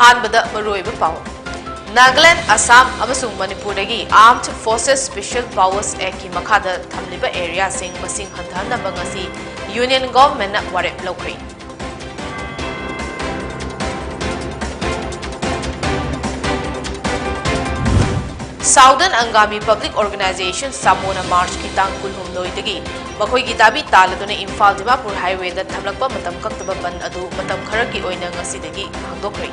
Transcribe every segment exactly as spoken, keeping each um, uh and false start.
ꯑꯍꯥꯟꯕꯗ ꯃꯔꯨꯑꯣꯏꯕ ꯄꯥꯎ꯫ ꯅꯥꯒꯥꯂꯦꯟꯗ, ꯑꯁꯥꯝ ꯑꯃꯁꯨꯡ ꯃꯅꯤꯄꯨꯔꯗꯒꯤ Armed Forces Special Powers Actꯀꯤ ꯃꯈꯥꯗ ꯊꯝꯂꯤꯕ areaꯁꯤꯡ ꯃꯁꯤꯡ ꯍꯟꯊꯍꯟꯅꯕ ꯉꯁꯤ Union Governmentꯅ ꯋꯥꯔꯦꯞ ꯂꯧꯈ꯭ꯔꯦ꯫ Southern Angami Public Organisation, ꯁꯥꯄꯣꯅ Marchꯀꯤ ꯇꯥꯡ ꯀꯨꯟꯍꯨꯝꯗꯣꯏꯗꯒꯤ ꯃꯈꯣꯏꯒꯤ ꯗꯥꯕꯤ ꯇꯥꯜꯂꯗꯨꯅ ꯏꯝꯐꯥꯜ ꯗꯤꯃꯥꯄꯨꯔ highwayꯗ ꯊꯝꯂꯛꯄ ꯃꯇꯝ ꯀꯛꯇꯕ ꯕꯟꯗ ꯑꯗꯨ ꯃꯇꯝ ꯈꯔꯒꯤ ꯑꯣꯏꯅ ꯉꯁꯤꯗꯒꯤ ꯍꯥꯡꯗꯣꯛꯈ꯭ꯔꯦ꯫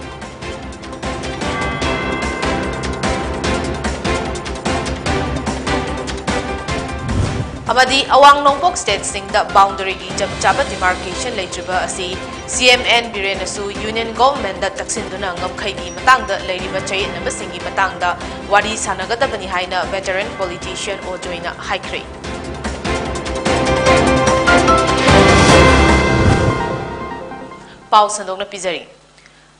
ꯑꯃꯗꯤ ꯑꯋꯥꯡ ꯅꯣꯡꯄꯣꯛ stateꯁꯤꯡꯗ boundaryꯒꯤ ꯆꯞ ꯆꯥꯕ demarcation ꯂꯩꯇ꯭ꯔꯤꯕ ꯑꯁꯤ CM N ꯕꯤꯔꯦꯟꯅꯁꯨ Union Governmentꯗ ꯇꯛꯁꯤꯟꯗꯨꯅ ꯉꯝꯈꯩꯒꯤ ꯃꯇꯥꯡꯗ ꯂꯩꯔꯤꯕ ꯆꯌꯦꯠꯅꯕꯁꯤꯡꯒꯤ ꯃꯇꯥꯡꯗ ꯋꯥꯔꯤ ꯁꯥꯟꯅꯒꯗꯕꯅꯤ ꯍꯥꯏꯅ veteran politician ꯑꯣ ꯖꯣꯏꯅ ꯍꯥꯏꯈ꯭ꯔꯦ꯫ ꯄꯥꯎ ꯁꯟꯗꯣꯛꯅ ꯄꯤꯖꯔꯤ꯫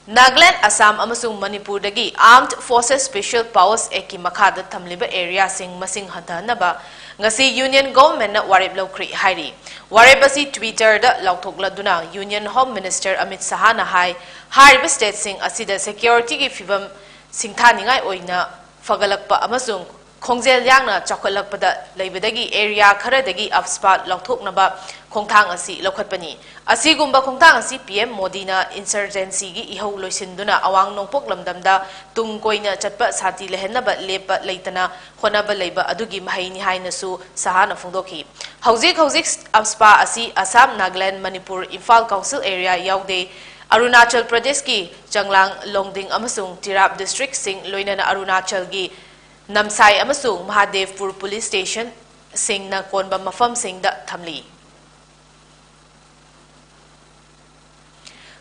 ꯅꯥꯒꯥꯂꯦꯟꯗ, ꯑꯁꯥꯝ ꯑꯃꯁꯨꯡ ꯃꯅꯤꯄꯨꯔꯗꯒꯤ Armed Forces Special Powers Actꯀꯤ ꯃꯈꯥꯗ ꯊꯝꯂꯤꯕ areaꯁꯤꯡ ꯃꯁꯤꯡ ꯍꯟꯊꯍꯟꯅꯕ ꯉꯁꯤ Union Governmentꯅ ꯋꯥꯔꯦꯞ ꯂꯧꯈ꯭ꯔꯦ ꯍꯥꯏꯔꯤ꯫ ꯋꯥꯔꯦꯞ ꯑꯁꯤ Twitterꯗ ꯂꯥꯎꯊꯣꯛꯂꯗꯨꯅ Union Home Minister ꯑꯃꯤꯠ ꯁꯍꯥꯅ ꯍꯥꯏ, ꯍꯥꯏꯔꯤꯕ stateꯁꯤꯡ ꯑꯁꯤꯗ securityꯒꯤ ꯐꯤꯚꯝ ꯁꯤꯡꯊꯥꯅꯤꯡꯉꯥꯏ ꯑꯣꯏꯅ ꯐꯒꯠꯂꯛꯄ ꯑꯃꯁꯨꯡ ꯈꯣꯡꯖꯦꯜ ꯌꯥꯡꯅ ꯆꯥꯎꯈꯠꯂꯛꯄꯗ ꯂꯩꯕꯗꯒꯤ area ꯈꯔꯗꯒꯤ AFSPA ꯂꯧꯊꯣꯛꯅꯕ ꯈꯣꯡꯊꯥꯡ ꯑꯁꯤ ꯂꯧꯈꯠꯄꯅꯤ꯫ ꯑꯁꯤꯒꯨꯝꯕ ꯈꯣꯡꯊꯥꯡ ꯑꯁꯤ PM ꯃꯣꯗꯤꯅ insurgencyꯒꯤ ꯏꯍꯧ ꯂꯣꯏꯁꯤꯟꯗꯨꯅ ꯑꯋꯥꯡ ꯅꯣꯡꯄꯣꯛ ꯂꯝꯗꯝꯗ ꯇꯨꯡ ꯀꯣꯏꯅ ꯆꯠꯄ ꯁꯥꯟꯇꯤ ꯂꯩꯍꯟꯅꯕ ꯂꯦꯞꯄ ꯂꯩꯇꯅ ꯍꯣꯠꯅꯕ ꯂꯩꯕ ꯑꯗꯨꯒꯤ ꯃꯍꯩꯅꯤ ꯍꯥꯏꯅꯁꯨ ꯁꯍꯥꯅ ꯐꯣꯡꯗꯣꯛꯈꯤ꯫ ꯍꯧꯖꯤꯛ ꯍꯧꯖꯤꯛ AFSPA ꯑꯁꯤ ꯑꯁꯥꯝ, ꯅꯥꯒꯥꯂꯦꯟꯗ, ꯃꯅꯤꯄꯨꯔ, ꯏꯝꯐꯥꯜ council area ꯌꯥꯎꯗꯦ꯫ ꯑꯔꯨꯅꯥꯆꯜ ꯄ꯭ꯔꯗꯦꯁꯀꯤ ꯆꯪꯂꯥꯡ, ꯂꯣꯡꯗꯤꯡ ꯑꯃꯁꯨꯡ ꯇꯤꯔꯥꯞ districtꯁꯤꯡ, ꯂꯣꯏꯅꯅ ꯑꯔꯨꯅꯥꯆꯜꯒꯤ ꯅꯝꯁꯥꯏ ꯑꯃꯁꯨꯡ ꯃꯍꯥꯗꯦꯕꯄꯨꯔ police stationꯁꯤꯡꯅ ꯀꯣꯟꯕ ꯃꯐꯝꯁꯤꯡꯗ ꯊꯝꯂꯤ꯫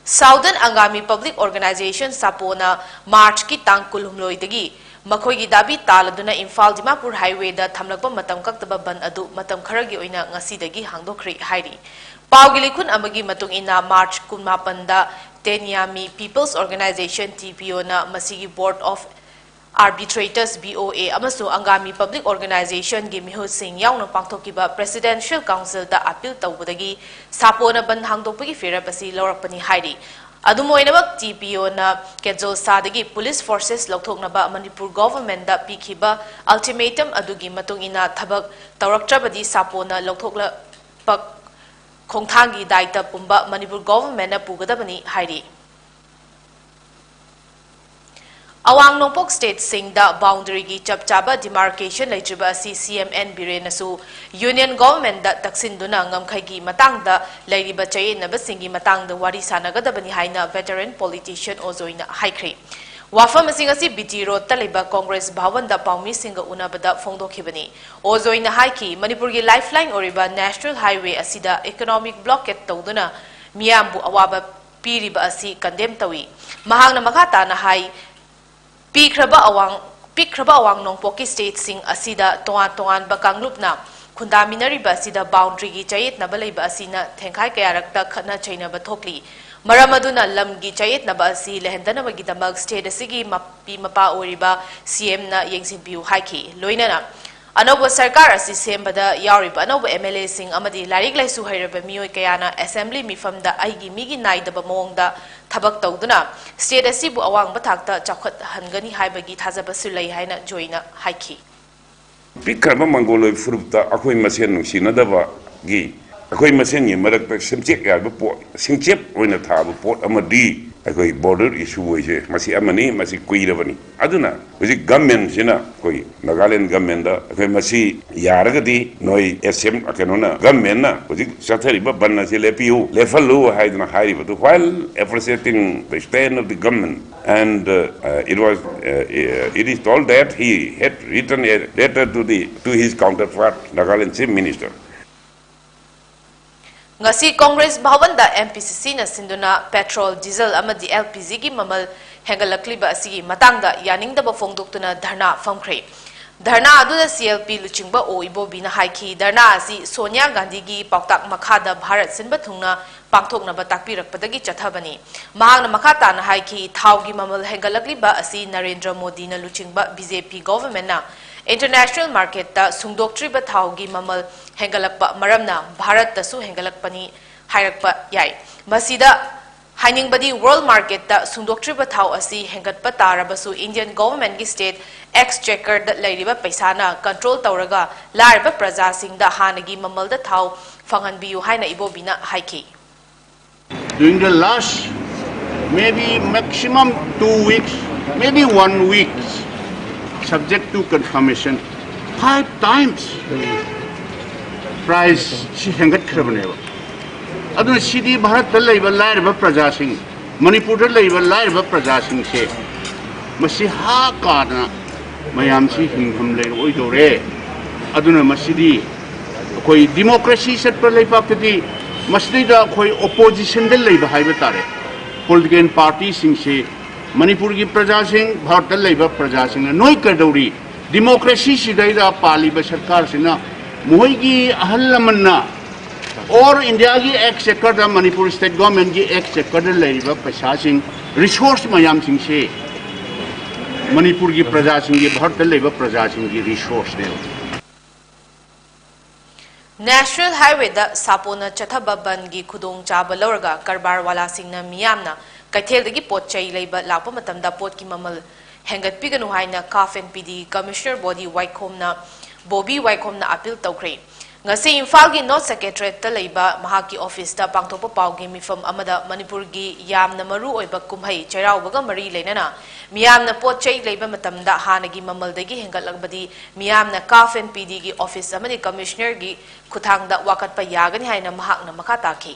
Southern Angami Public Organisation, ꯁꯥꯄꯣꯅ Marchꯀꯤ ꯇꯥꯡ ꯀꯨꯟꯍꯨꯝꯗꯣꯏꯗꯒꯤ ꯃꯈꯣꯏꯒꯤ ꯗꯥꯕꯤ ꯇꯥꯜꯂꯗꯨꯅ ꯏꯝꯐꯥꯜ ꯗꯤꯃꯥꯄꯨꯔ highwayꯗ ꯊꯝꯂꯛꯄ ꯃꯇꯝ ꯀꯛꯇꯕ ꯕꯟꯗ ꯑꯗꯨ ꯃꯇꯝ ꯈꯔꯒꯤ ꯑꯣꯏꯅ ꯉꯁꯤꯗꯒꯤ ꯍꯥꯡꯗꯣꯛꯈ꯭ꯔꯦ ꯍꯥꯏꯔꯤ꯫ ꯄꯥꯎꯒꯤ ꯂꯤꯈꯨꯟ ꯑꯃꯒꯤ ꯃꯇꯨꯡ ꯏꯟꯅ, March ꯀꯨꯟꯃꯥꯄꯟꯗ Tenyami People's Organisation, TPOꯅ ꯃꯁꯤꯒꯤ Board of Arbitrators, BOA, ꯑꯃꯁꯨꯡ Angami Public Organisationꯒꯤ ꯃꯤꯍꯨꯠꯁꯤꯡ ꯌꯥꯎꯅ ꯄꯥꯡꯊꯣꯛꯈꯤꯕ Presidential Councilꯗ appeal ꯇꯧꯕꯗꯒꯤ ꯁꯥꯄꯣꯅ ꯕꯟꯗ ꯍꯥꯡꯗꯣꯛꯄꯒꯤ ꯐꯤꯔꯦꯞ ꯑꯁꯤ ꯂꯧꯔꯛꯄꯅꯤ ꯍꯥꯏꯔꯤ꯫ ꯑꯗꯨꯝ ꯑꯣꯏꯅꯃꯛ, ꯇꯤ ꯄꯤ ꯑꯣꯅ ꯀꯦꯖꯣꯜꯁꯥꯗꯒꯤ police forces ꯂꯧꯊꯣꯛꯅꯕ ꯃꯅꯤꯄꯨꯔ governmentꯗ ꯄꯤꯈꯤꯕ ultimatum ꯑꯗꯨꯒꯤ ꯃꯇꯨꯡ ꯏꯟꯅ ꯊꯕꯛ ꯇꯧꯔꯛꯇ꯭ꯔꯕꯗꯤ ꯁꯥꯄꯣꯅ ꯂꯧꯊꯣꯛꯂꯛꯄ ꯈꯣꯡꯊꯥꯡꯒꯤ ꯗꯥꯏꯇ ꯄꯨꯝꯕ ꯃꯅꯤꯄꯨꯔ governmentꯅ ꯄꯨꯒꯗꯕꯅꯤ ꯍꯥꯏꯔꯤ꯫ ꯑꯋꯥꯡ ꯅꯣꯡꯄꯣꯛ stateꯁꯤꯡꯗ boundaryꯒꯤ ꯆꯞ ꯆꯥꯕ demarcation ꯂꯩꯇ꯭ꯔꯤꯕ ꯑꯁꯤ ꯁꯤ ꯑꯦꯝ ꯑꯦꯟ ꯕꯤꯔꯦꯟꯅꯁꯨ union governmentꯗ ꯇꯛꯁꯤꯟꯗꯨꯅ ꯉꯝꯈꯩꯒꯤ ꯃꯇꯥꯡꯗ ꯂꯩꯔꯤꯕ ꯆꯌꯦꯠꯅꯕꯁꯤꯡꯒꯤ ꯃꯇꯥꯡꯗ ꯋꯥꯔꯤ ꯁꯥꯟꯅꯒꯗꯕꯅꯤ ꯍꯥꯏꯅ veteran politician ꯑꯣꯖꯣꯏꯅ ꯍꯥꯏꯈ꯭ꯔꯤ꯫ ꯋꯥꯐꯝꯁꯤꯡ ꯑꯁꯤ ꯕꯤ ꯇꯤ ꯔꯣꯗꯇ ꯂꯩꯕ ꯀꯣꯡꯒ꯭ꯔꯦꯁ ꯚꯋꯟꯗ ꯄꯥꯎꯃꯤꯁꯤꯡꯒ ꯎꯅꯕꯗ ꯐꯣꯡꯗꯣꯛꯈꯤꯕꯅꯤ꯫ ꯑꯣꯖꯣꯏꯅ ꯍꯥꯏꯈꯤ, ꯃꯅꯤꯄꯨꯔꯒꯤ lifeline ꯑꯣꯏꯔꯤꯕ national highway ꯑꯁꯤꯗ economic blockade ꯇꯧꯗꯨꯅ ꯃꯤꯌꯥꯝꯕꯨ ꯑꯋꯥꯕ ꯄꯤꯔꯤꯕ ꯑꯁꯤ condemn ꯇꯧꯏ꯫ ꯃꯍꯥꯛꯅ ꯃꯈꯥ ꯇꯥꯅ ꯍꯥꯏ, ꯄꯤꯈ꯭ꯔꯕ ꯑꯋꯥꯡ, ꯄꯤꯛꯈ꯭ꯔꯕ ꯑꯋꯥꯡ ꯅꯣꯡꯄꯣꯛꯀꯤ stateꯁꯤꯡ ꯑꯁꯤꯗ ꯇꯣꯉꯥꯟ ꯇꯣꯉꯥꯟꯕ ꯀꯥꯡꯂꯨꯞꯅ ꯈꯨꯟꯗꯥꯃꯤꯟꯅꯔꯤꯕ ꯑꯁꯤꯗ boundaryꯒꯤ ꯆꯌꯦꯠꯅꯕ ꯂꯩꯕ ꯑꯁꯤꯅ ꯊꯦꯡꯈꯥꯏ ꯀꯌꯥꯔꯛꯇ ꯈꯠꯅ ꯆꯩꯅꯕ ꯊꯣꯛꯂꯤ꯫ ꯃꯔꯝ ꯑꯗꯨꯅ ꯂꯝꯒꯤ ꯆꯌꯦꯠꯅꯕ ꯑꯁꯤ ꯂꯩꯍꯟꯗꯅꯕꯒꯤꯗꯃꯛ state ꯑꯁꯤꯒꯤ ꯃꯄꯤ ꯃꯄꯥ ꯑꯣꯏꯔꯤꯕ ꯁꯤ ꯑꯦꯝꯅ ꯌꯦꯡꯁꯤꯟꯕꯤꯌꯨ ꯍꯥꯏꯈꯤ꯫ ꯂꯣꯏꯅꯅ ꯑꯅꯧꯕ ꯁꯔꯀꯥꯔ ꯑꯁꯤ ꯁꯦꯝꯕꯗ ꯌꯥꯎꯔꯤꯕ ꯑꯅꯧꯕ ꯑꯦꯝ ꯑꯦꯜ ꯑꯦꯁꯤꯡ ꯑꯃꯗꯤ ꯂꯥꯏꯔꯤꯛ ꯂꯥꯏꯁꯨ ꯍꯩꯔꯕ ꯃꯤꯑꯣꯏ ꯀꯌꯥꯅ assembly ꯃꯤꯐꯝꯗ ꯑꯩꯒꯤ ꯃꯤꯒꯤ ꯅꯥꯏꯗꯕ ꯃꯑꯣꯡꯗ ꯊꯕꯛ ꯇꯧꯗꯨꯅ state ꯑꯁꯤꯕꯨ ꯑꯋꯥꯡꯕ ꯊꯥꯛꯇ ꯆꯥꯎꯈꯠꯍꯟꯒꯅꯤ ꯍꯥꯏꯕꯒꯤ ꯊꯥꯖꯕꯁꯨ ꯂꯩ ꯍꯥꯏꯅ ꯖꯣꯏꯅ ꯍꯥꯏꯈꯤ꯫ ꯄꯤꯛꯈ꯭ꯔꯕ ꯃꯪꯒꯣꯂꯣꯏ ꯐꯨꯔꯨꯞꯇ ꯑꯩꯈꯣꯏ ꯃꯁꯦꯟ ꯅꯨꯡꯁꯤꯅꯗꯕꯒꯤ, ꯑꯩꯈꯣꯏ ꯃꯁꯦꯟꯒꯤ ꯃꯔꯛꯇ ꯁꯦꯝꯆꯦꯛ ꯌꯥꯕ ꯄꯣꯠ, ꯁꯤꯡꯆꯦꯞ ꯑꯣꯏꯅ ꯊꯥꯕ ꯄꯣꯠ ꯑꯃꯗꯤ ꯑꯩꯈꯣꯏ border issue ꯑꯣꯏꯁꯦ, ꯃꯁꯤ ꯑꯃꯅꯤ, ꯃꯁꯤ ꯀꯨꯏꯔꯕꯅꯤ꯫ ꯑꯗꯨꯅ ꯍꯧꯖꯤꯛ governmentꯁꯤꯅ, ꯑꯩꯈꯣꯏ ꯅꯥꯒꯥꯂꯦꯟ governmentꯗ ꯑꯩꯈꯣꯏ ꯃꯁꯤ ꯌꯥꯔꯒꯗꯤ ꯅꯣꯏ ꯑꯦꯁ ꯑꯦꯝ, ꯀꯩꯅꯣꯅ, governmentꯅ ꯍꯧꯖꯤꯛ ꯆꯠꯊꯔꯤꯕ ꯕꯟ ꯑꯁꯤ ꯂꯦꯞꯄꯤꯌꯨ, ꯂꯦꯞꯍꯜꯂꯨ ꯍꯥꯏꯗꯅ ꯍꯥꯏꯔꯤꯕꯗꯨ, while appreciating the stand of the government, and, uh, uh, it was, uh, uh, it is told that he had written a letter to the, to his counterpart, Nagaland Chief Minister. ꯉꯁꯤ Congress ꯚꯋꯟꯗ M P ꯁꯤ ꯁꯤꯅ ꯁꯤꯟꯗꯨꯅ petrol, diesel ꯑꯃꯗꯤ L P ꯖꯤꯒꯤ ꯃꯃꯜ ꯍꯦꯟꯒꯠꯂꯛꯂꯤꯕ ꯑꯁꯤꯒꯤ ꯃꯇꯥꯡꯗ ꯌꯥꯅꯤꯡꯗꯕ ꯐꯣꯡꯗꯣꯛꯇꯨꯅ ꯙꯔꯅꯥ ꯐꯝꯈ꯭ꯔꯦ꯫ ꯙꯔꯅꯥ ꯑꯗꯨꯗ ꯁꯤ ꯑꯦꯜ ꯄꯤ ꯂꯨꯆꯤꯡꯕ ꯑꯣ ꯏꯕꯣꯕꯤꯅ ꯍꯥꯏꯈꯤ, ꯙꯔꯅꯥ ꯑꯁꯤ ꯁꯣꯅꯤꯌꯥ ꯒꯥꯟꯙꯤꯒꯤ ꯄꯥꯎꯇꯥꯛ ꯃꯈꯥꯗ ꯚꯥꯔꯠ ꯁꯤꯟꯕ ꯊꯨꯡꯅ ꯄꯥꯡꯊꯣꯛꯅꯕ ꯇꯥꯛꯄꯤꯔꯛꯄꯗꯒꯤ ꯆꯠꯊꯕꯅꯤ꯫ ꯃꯍꯥꯛꯅ ꯃꯈꯥ ꯇꯥꯅ ꯍꯥꯏꯈꯤ, ꯊꯥꯎꯒꯤ ꯃꯃꯜ ꯍꯦꯟꯒꯠꯂꯛꯂꯤꯕ ꯑꯁꯤ ꯅꯔꯦꯟꯗ꯭ꯔ ꯃꯣꯗꯤꯅ ꯂꯨꯆꯤꯡꯕ ꯕꯤ ꯖꯦ ꯄꯤ governmentꯅ international marketꯇ ꯁꯨꯡꯗꯣꯛꯇ꯭ꯔꯤꯕ ꯊꯥꯎꯒꯤ ꯃꯃꯜ ꯍꯦꯟꯒꯠꯂꯛꯄ ꯃꯔꯝꯅ ꯚꯥꯔꯠꯇꯁꯨ ꯍꯦꯟꯒꯠꯂꯛꯄꯅꯤ ꯍꯥꯏꯔꯛꯄ ꯌꯥꯏ꯫ ꯃꯁꯤꯗ ꯍꯥꯏꯅꯤꯡꯕꯗꯤ, ꯋꯥꯔꯜꯗ ꯃꯥꯔꯀꯦꯠꯇ ꯁꯨꯡꯗꯣꯛꯇ꯭ꯔꯤꯕ ꯊꯥꯎ ꯑꯁꯤ ꯍꯦꯟꯒꯠꯄ ꯇꯥꯔꯕꯁꯨ, ꯏꯟꯗꯤꯌꯟ ꯒꯣꯚꯔꯟꯃꯦꯟꯠꯀꯤ ꯁ꯭ꯇꯦꯠ ꯑꯦꯛꯁꯆꯦꯀꯔꯗ ꯂꯩꯔꯤꯕ ꯄꯩꯁꯥꯅ ꯀꯟꯇ꯭ꯔꯣꯜ ꯇꯧꯔꯒ ꯂꯥꯏꯔꯕ ꯄ꯭ꯔꯖꯥꯁꯤꯡꯗ ꯍꯥꯟꯅꯒꯤ ꯃꯃꯜꯗ ꯊꯥꯎ ꯐꯪꯍꯟꯕꯤꯌꯨ ꯍꯥꯏꯅ ꯏꯕꯣꯕꯤꯅ ꯍꯥꯏꯈꯤ꯫ During the last, maybe maximum two weeks, maybe one week, subject to confirmation, five times price ꯁꯤ ꯍꯦꯟꯒꯠꯈ꯭ꯔꯕꯅꯦꯕ꯫ ꯑꯗꯨꯅ ꯁꯤꯗꯤ ꯚꯥꯔꯠꯇ ꯂꯩꯕ ꯂꯥꯏꯔꯕ ꯄ꯭ꯔꯖꯥꯁꯤꯡ, ꯃꯅꯤꯄꯨꯔꯗ ꯂꯩꯕ ꯂꯥꯏꯔꯕ ꯄ꯭ꯔꯖꯥꯁꯤꯡꯁꯦ ꯃꯁꯤ ꯍꯥ ꯀꯥꯗꯅ ꯃꯌꯥꯝꯁꯤ ꯍꯤꯡꯐꯝ ꯂꯩꯔꯛꯑꯣꯏꯗꯧꯔꯦ꯫ ꯑꯗꯨꯅ ꯃꯁꯤꯗꯤ ꯑꯩꯈꯣꯏ ꯗꯤꯃꯣꯀ꯭ꯔꯦꯁꯤ ꯆꯠꯄ ꯂꯩꯕꯥꯛꯇꯗꯤ ꯃꯁꯤꯗꯩꯗ ꯑꯩꯈꯣꯏ ꯑꯣꯄꯣꯖꯤꯁꯟꯗ ꯂꯩꯕ ꯍꯥꯏꯕ ꯇꯥꯔꯦ, ꯄꯣꯂꯤꯇꯤꯀꯦꯜ ꯄꯥꯔꯇꯤꯁꯤꯡꯁꯤ ꯃꯅꯤꯄꯨꯔꯒꯤ ꯄ꯭ꯔꯖꯥꯁꯤꯡ, ꯚꯥꯔꯠꯇ ꯂꯩꯕ ꯄ꯭ꯔꯖꯥꯁꯤꯡꯅ ꯅꯣꯏ ꯀꯩꯗꯧꯔꯤ? ꯗꯤꯃꯣꯀ꯭ꯔꯦꯁꯤꯁꯤꯗꯩꯗ ꯄꯥꯜꯂꯤꯕ ꯁꯔꯀꯥꯔꯁꯤꯅ ꯃꯈꯣꯏꯒꯤ ꯑꯍꯜ ꯂꯃꯟꯅ ꯑꯣꯔ ꯏꯟꯗꯤꯌꯥꯒꯤ ꯑꯦꯛꯁꯆꯦꯀꯔꯗ, ꯃꯅꯤꯄꯨꯔ ꯁ꯭ꯇꯦꯠ ꯒꯣꯔꯃꯦꯟꯒꯤ ꯑꯦꯛꯁꯆꯦꯀꯔꯗ ꯂꯩꯔꯤꯕ ꯄꯩꯁꯥꯁꯤꯡ, ꯔꯤꯁꯣꯔꯁ ꯃꯌꯥꯝꯁꯤꯡꯁꯦ ꯃꯅꯤꯄꯨꯔꯒꯤ ꯄ꯭ꯔꯖꯥꯁꯤꯡꯒꯤ, ꯚꯥꯔꯠꯇ ꯂꯩꯕ ꯄ꯭ꯔꯖꯥꯁꯤꯡꯒꯤ ꯔꯤꯁꯣꯔꯁꯅꯦꯕ꯫ ꯅꯦꯁꯅꯦꯜ ꯍꯥꯏꯋꯦꯗ ꯁꯥꯄꯣꯅ ꯆꯠꯊꯕ ꯕꯟꯒꯤ ꯈꯨꯗꯣꯡꯆꯥꯕ ꯂꯧꯔꯒ ꯀꯔꯕꯥꯔ ꯋꯥꯂꯥꯁꯤꯡꯅ ꯃꯤꯌꯥꯝꯅ ꯀꯩꯊꯦꯜꯗꯒꯤ ꯄꯣꯠ ꯆꯩ ꯂꯩꯕ ꯂꯥꯛꯄ ꯃꯇꯝꯗ ꯄꯣꯠꯀꯤ ꯃꯃꯜ ꯍꯦꯟꯒꯠꯄꯤꯒꯅꯨ ꯍꯥꯏꯅ ꯀꯥꯐ ꯑꯦꯟ ꯄꯤ ꯗꯤ ꯀꯃꯤꯁꯅꯔ ꯕꯣꯗꯤ ꯋꯥꯏꯈꯣꯝꯅ, ꯕꯣꯕꯤ ꯋꯥꯏꯈꯣꯝꯅ ꯑꯄꯤꯜ ꯇꯧꯈ꯭ꯔꯦ꯫ ꯉꯁꯤ ꯏꯝꯐꯥꯜꯒꯤ ꯅꯣꯔꯠ ꯁꯦꯀ꯭ꯔꯦꯇꯔꯤꯌꯦꯠꯇ ꯂꯩꯕ ꯃꯍꯥꯛꯀꯤ ꯑꯣꯐꯤꯁꯇ ꯄꯥꯡꯊꯣꯛꯄ ꯄꯥꯎꯒꯤ ꯃꯤꯐꯝ ꯑꯃꯗ ꯃꯅꯤꯄꯨꯔꯒꯤ ꯌꯥꯝꯅ ꯃꯔꯨ ꯑꯣꯏꯕ ꯀꯨꯝꯍꯩ ꯆꯩꯔꯥꯎꯕꯒ ꯃꯔꯤ ꯂꯩꯅꯅ ꯃꯤꯌꯥꯝꯅ ꯄꯣꯠ ꯆꯩ ꯂꯩꯕ ꯃꯇꯝꯗ ꯍꯥꯟꯅꯒꯤ ꯃꯃꯜꯗꯒꯤ ꯍꯦꯟꯒꯠꯂꯛꯄꯗꯤ ꯃꯤꯌꯥꯝꯅ ꯀꯥꯐ ꯑꯦꯟ ꯄꯤ ꯗꯤꯒꯤ ꯑꯣꯐꯤꯁ ꯑꯃꯗꯤ ꯀꯃꯤꯁꯅꯔꯒꯤ ꯈꯨꯠꯊꯥꯡꯗ ꯋꯥꯀꯠꯄ ꯌꯥꯒꯅꯤ ꯍꯥꯏꯅ ꯃꯍꯥꯛꯅ ꯃꯈꯥ ꯇꯥꯈꯤ꯫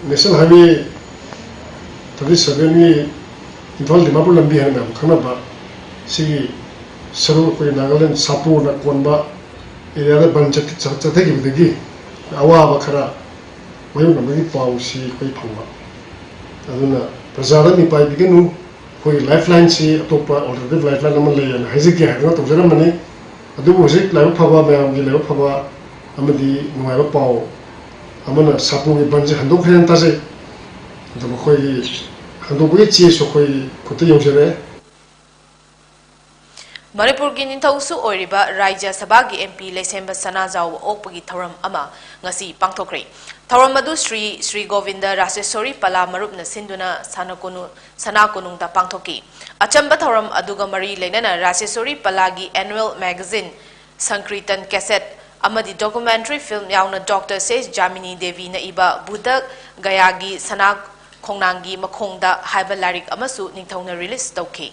ꯅꯦꯁꯅꯦꯜ ꯍꯥꯏꯋꯦ ꯊꯥꯔꯇꯤ ꯁꯚꯦꯟꯒꯤ ꯏꯝꯐꯥꯜ ꯗꯤꯃꯥꯄꯨꯔ ꯂꯝꯕꯤ ꯍꯥꯏꯅ ꯃꯌꯥꯝ ꯈꯪꯅꯕ ꯁꯤꯒꯤ ꯁꯔꯨꯛ ꯑꯩꯈꯣꯏ ꯅꯥꯒꯥꯂꯦꯟ ꯁꯥꯄꯣꯅ ꯀꯣꯟꯕ ꯑꯦꯔꯤꯌꯥꯗ ꯕꯟ ꯆꯠ-, ꯆꯠ-, ꯆꯠꯊꯈꯤꯕꯗꯒꯤ ꯑꯋꯥꯕ ꯈꯔ ꯃꯥꯌꯣꯛꯅꯕꯒꯤ ꯄꯥꯎꯁꯤ ꯑꯩꯈꯣꯏ ꯐꯪꯕ꯫ ꯑꯗꯨꯅ ꯄ꯭ꯔꯖꯥꯗ ꯃꯤꯄꯥꯏꯕꯤꯒꯅꯨ, ꯑꯩꯈꯣꯏꯒꯤ ꯂꯥꯏꯐ ꯂꯥꯏꯟꯁꯤ ꯑꯇꯣꯞꯄ ꯑꯜꯇꯔꯅꯦꯇꯤꯚ ꯂꯥꯏꯐ ꯂꯥꯏꯟ ꯑꯃ ꯂꯩ ꯍꯥꯏꯅ ꯍꯥꯏꯖꯒꯦ ꯍꯥꯏꯗꯨꯅ ꯇꯧꯖꯔꯝꯕꯅꯤ꯫ ꯑꯗꯨꯕꯨ ꯍꯧꯖꯤꯛ ꯂꯥꯏꯕꯛ ꯐꯕ, ꯃꯌꯥꯝꯒꯤ ꯂꯥꯏꯕꯛ ꯐꯕ ꯑꯃꯗꯤ ꯅꯨꯡꯉꯥꯏꯕ ꯄꯥꯎ ꯑꯃꯅ ꯁꯥꯄꯣꯒꯤ ꯕꯟꯁꯦ ꯍꯟꯗꯣꯛꯈ꯭ꯔꯦꯅ ꯇꯥꯖꯩ꯫ ꯑꯗꯨ ꯃꯈꯣꯏꯒꯤ ꯍꯟꯗꯣꯛꯄꯒꯤ ꯆꯦꯁꯨ ꯑꯩꯈꯣꯏ ꯈꯨꯠꯇ ꯌꯧꯖꯔꯛꯑꯦ꯫ ꯃꯅꯤꯄꯨꯔꯒꯤ ꯅꯤꯡꯊꯧꯁꯨ ꯑꯣꯏꯔꯤꯕ ꯔꯥꯖ꯭ꯌ ꯁꯚꯥꯒꯤ M P ꯂꯩꯁꯦꯝꯕ ꯁꯅꯥꯖꯥꯎꯕ ꯑꯣꯛꯄꯒꯤ ꯊꯧꯔꯝ ꯑꯃ ꯉꯁꯤ ꯄꯥꯡꯊꯣꯛꯈ꯭ꯔꯦ꯫ ꯊꯧꯔꯝ ꯑꯗꯨ ꯁ꯭ꯔꯤ ꯁ꯭ꯔꯤ ꯒꯣꯕꯤꯟꯗ ꯔꯥꯖꯦꯁ꯭ꯋꯔꯤ ꯄꯂꯥ ꯃꯔꯨꯞꯅ ꯁꯤꯟꯗꯨꯅ ꯁꯅꯥ ꯀꯣꯅꯨ-, ꯁꯅꯥ ꯀꯣꯅꯨꯡꯗ ꯄꯥꯡꯊꯣꯛꯈꯤ꯫ ꯑꯆꯝꯕ ꯊꯧꯔꯝ ꯑꯗꯨꯒ ꯃꯔꯤ ꯂꯩꯅꯅ ꯔꯥꯖꯦꯁ꯭ꯋꯔꯤ ꯄꯂꯥꯒꯤ annual magazine, ꯁꯪꯀ꯭ꯔꯤꯇꯟ cassette ꯑꯃꯗꯤ documentary film ꯌꯥꯎꯅ ꯗꯣꯛꯇꯔ ꯁꯦꯁ ꯖꯥꯃꯤꯅꯤ ꯗꯦꯕꯤꯅ ꯏꯕ ꯕꯨꯙ ꯒꯌꯥꯒꯤ ꯁꯅꯥ ꯈꯣꯡꯅꯥꯡꯒꯤ ꯃꯈꯣꯡꯗ ꯍꯥꯏꯕ ꯂꯥꯏꯔꯤꯛ ꯑꯃꯁꯨ ꯅꯤꯡꯊꯧꯅ release ꯇꯧꯈꯤ꯫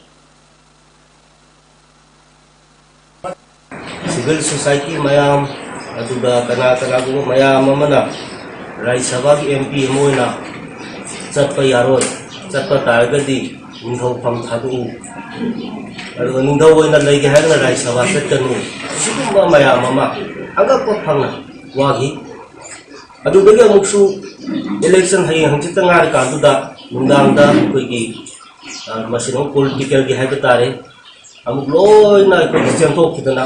Civil society ꯃꯌꯥꯝ, ꯑꯗꯨꯒ ꯀꯅꯥ ꯀꯅꯥꯒꯨꯝꯕ ꯃꯌꯥꯝ ꯑꯃꯅ ꯔꯥꯖ꯭ꯌ ꯁꯚꯥꯒꯤ M P ꯑꯃ ꯑꯣꯏꯅ ꯆꯠꯄ ꯌꯥꯔꯣꯏ, ꯆꯠꯄ ꯇꯥꯔꯒꯗꯤ ꯅꯤꯡꯊꯧ ꯐꯝ ꯊꯥꯗꯣꯛꯎ, ꯑꯗꯨꯒ ꯅꯤꯡꯊꯧ ꯑꯣꯏꯅ ꯂꯩꯒꯦ ꯍꯥꯏꯔꯒꯅ ꯔꯥꯖ꯭ꯌ ꯁꯚꯥ ꯆꯠꯀꯅꯨ, ꯁꯤꯒꯨꯝꯕ ꯃꯌꯥꯝ ꯑꯃ ꯍꯪꯒꯠꯄ ꯐꯪꯅ ꯋꯥꯈꯤ꯫ ꯑꯗꯨꯗꯒꯤ ꯑꯃꯨꯛꯁꯨ election ꯍꯌꯦꯡ ꯍꯪꯆꯤꯠꯇ ꯉꯥꯏꯔꯀꯥꯟꯗꯨꯗ ꯅꯨꯡꯗꯥꯡꯗ ꯑꯩꯈꯣꯏꯒꯤ, ꯑ, ꯃꯁꯤꯅ ꯑꯃꯨꯛ politicalꯒꯤ ꯍꯥꯏꯕ ꯇꯥꯔꯦ, ꯑꯃꯨꯛ ꯂꯣꯏꯅ ꯑꯩꯈꯣꯏꯒꯤ ꯆꯦꯟꯊꯣꯛꯈꯤꯗꯅ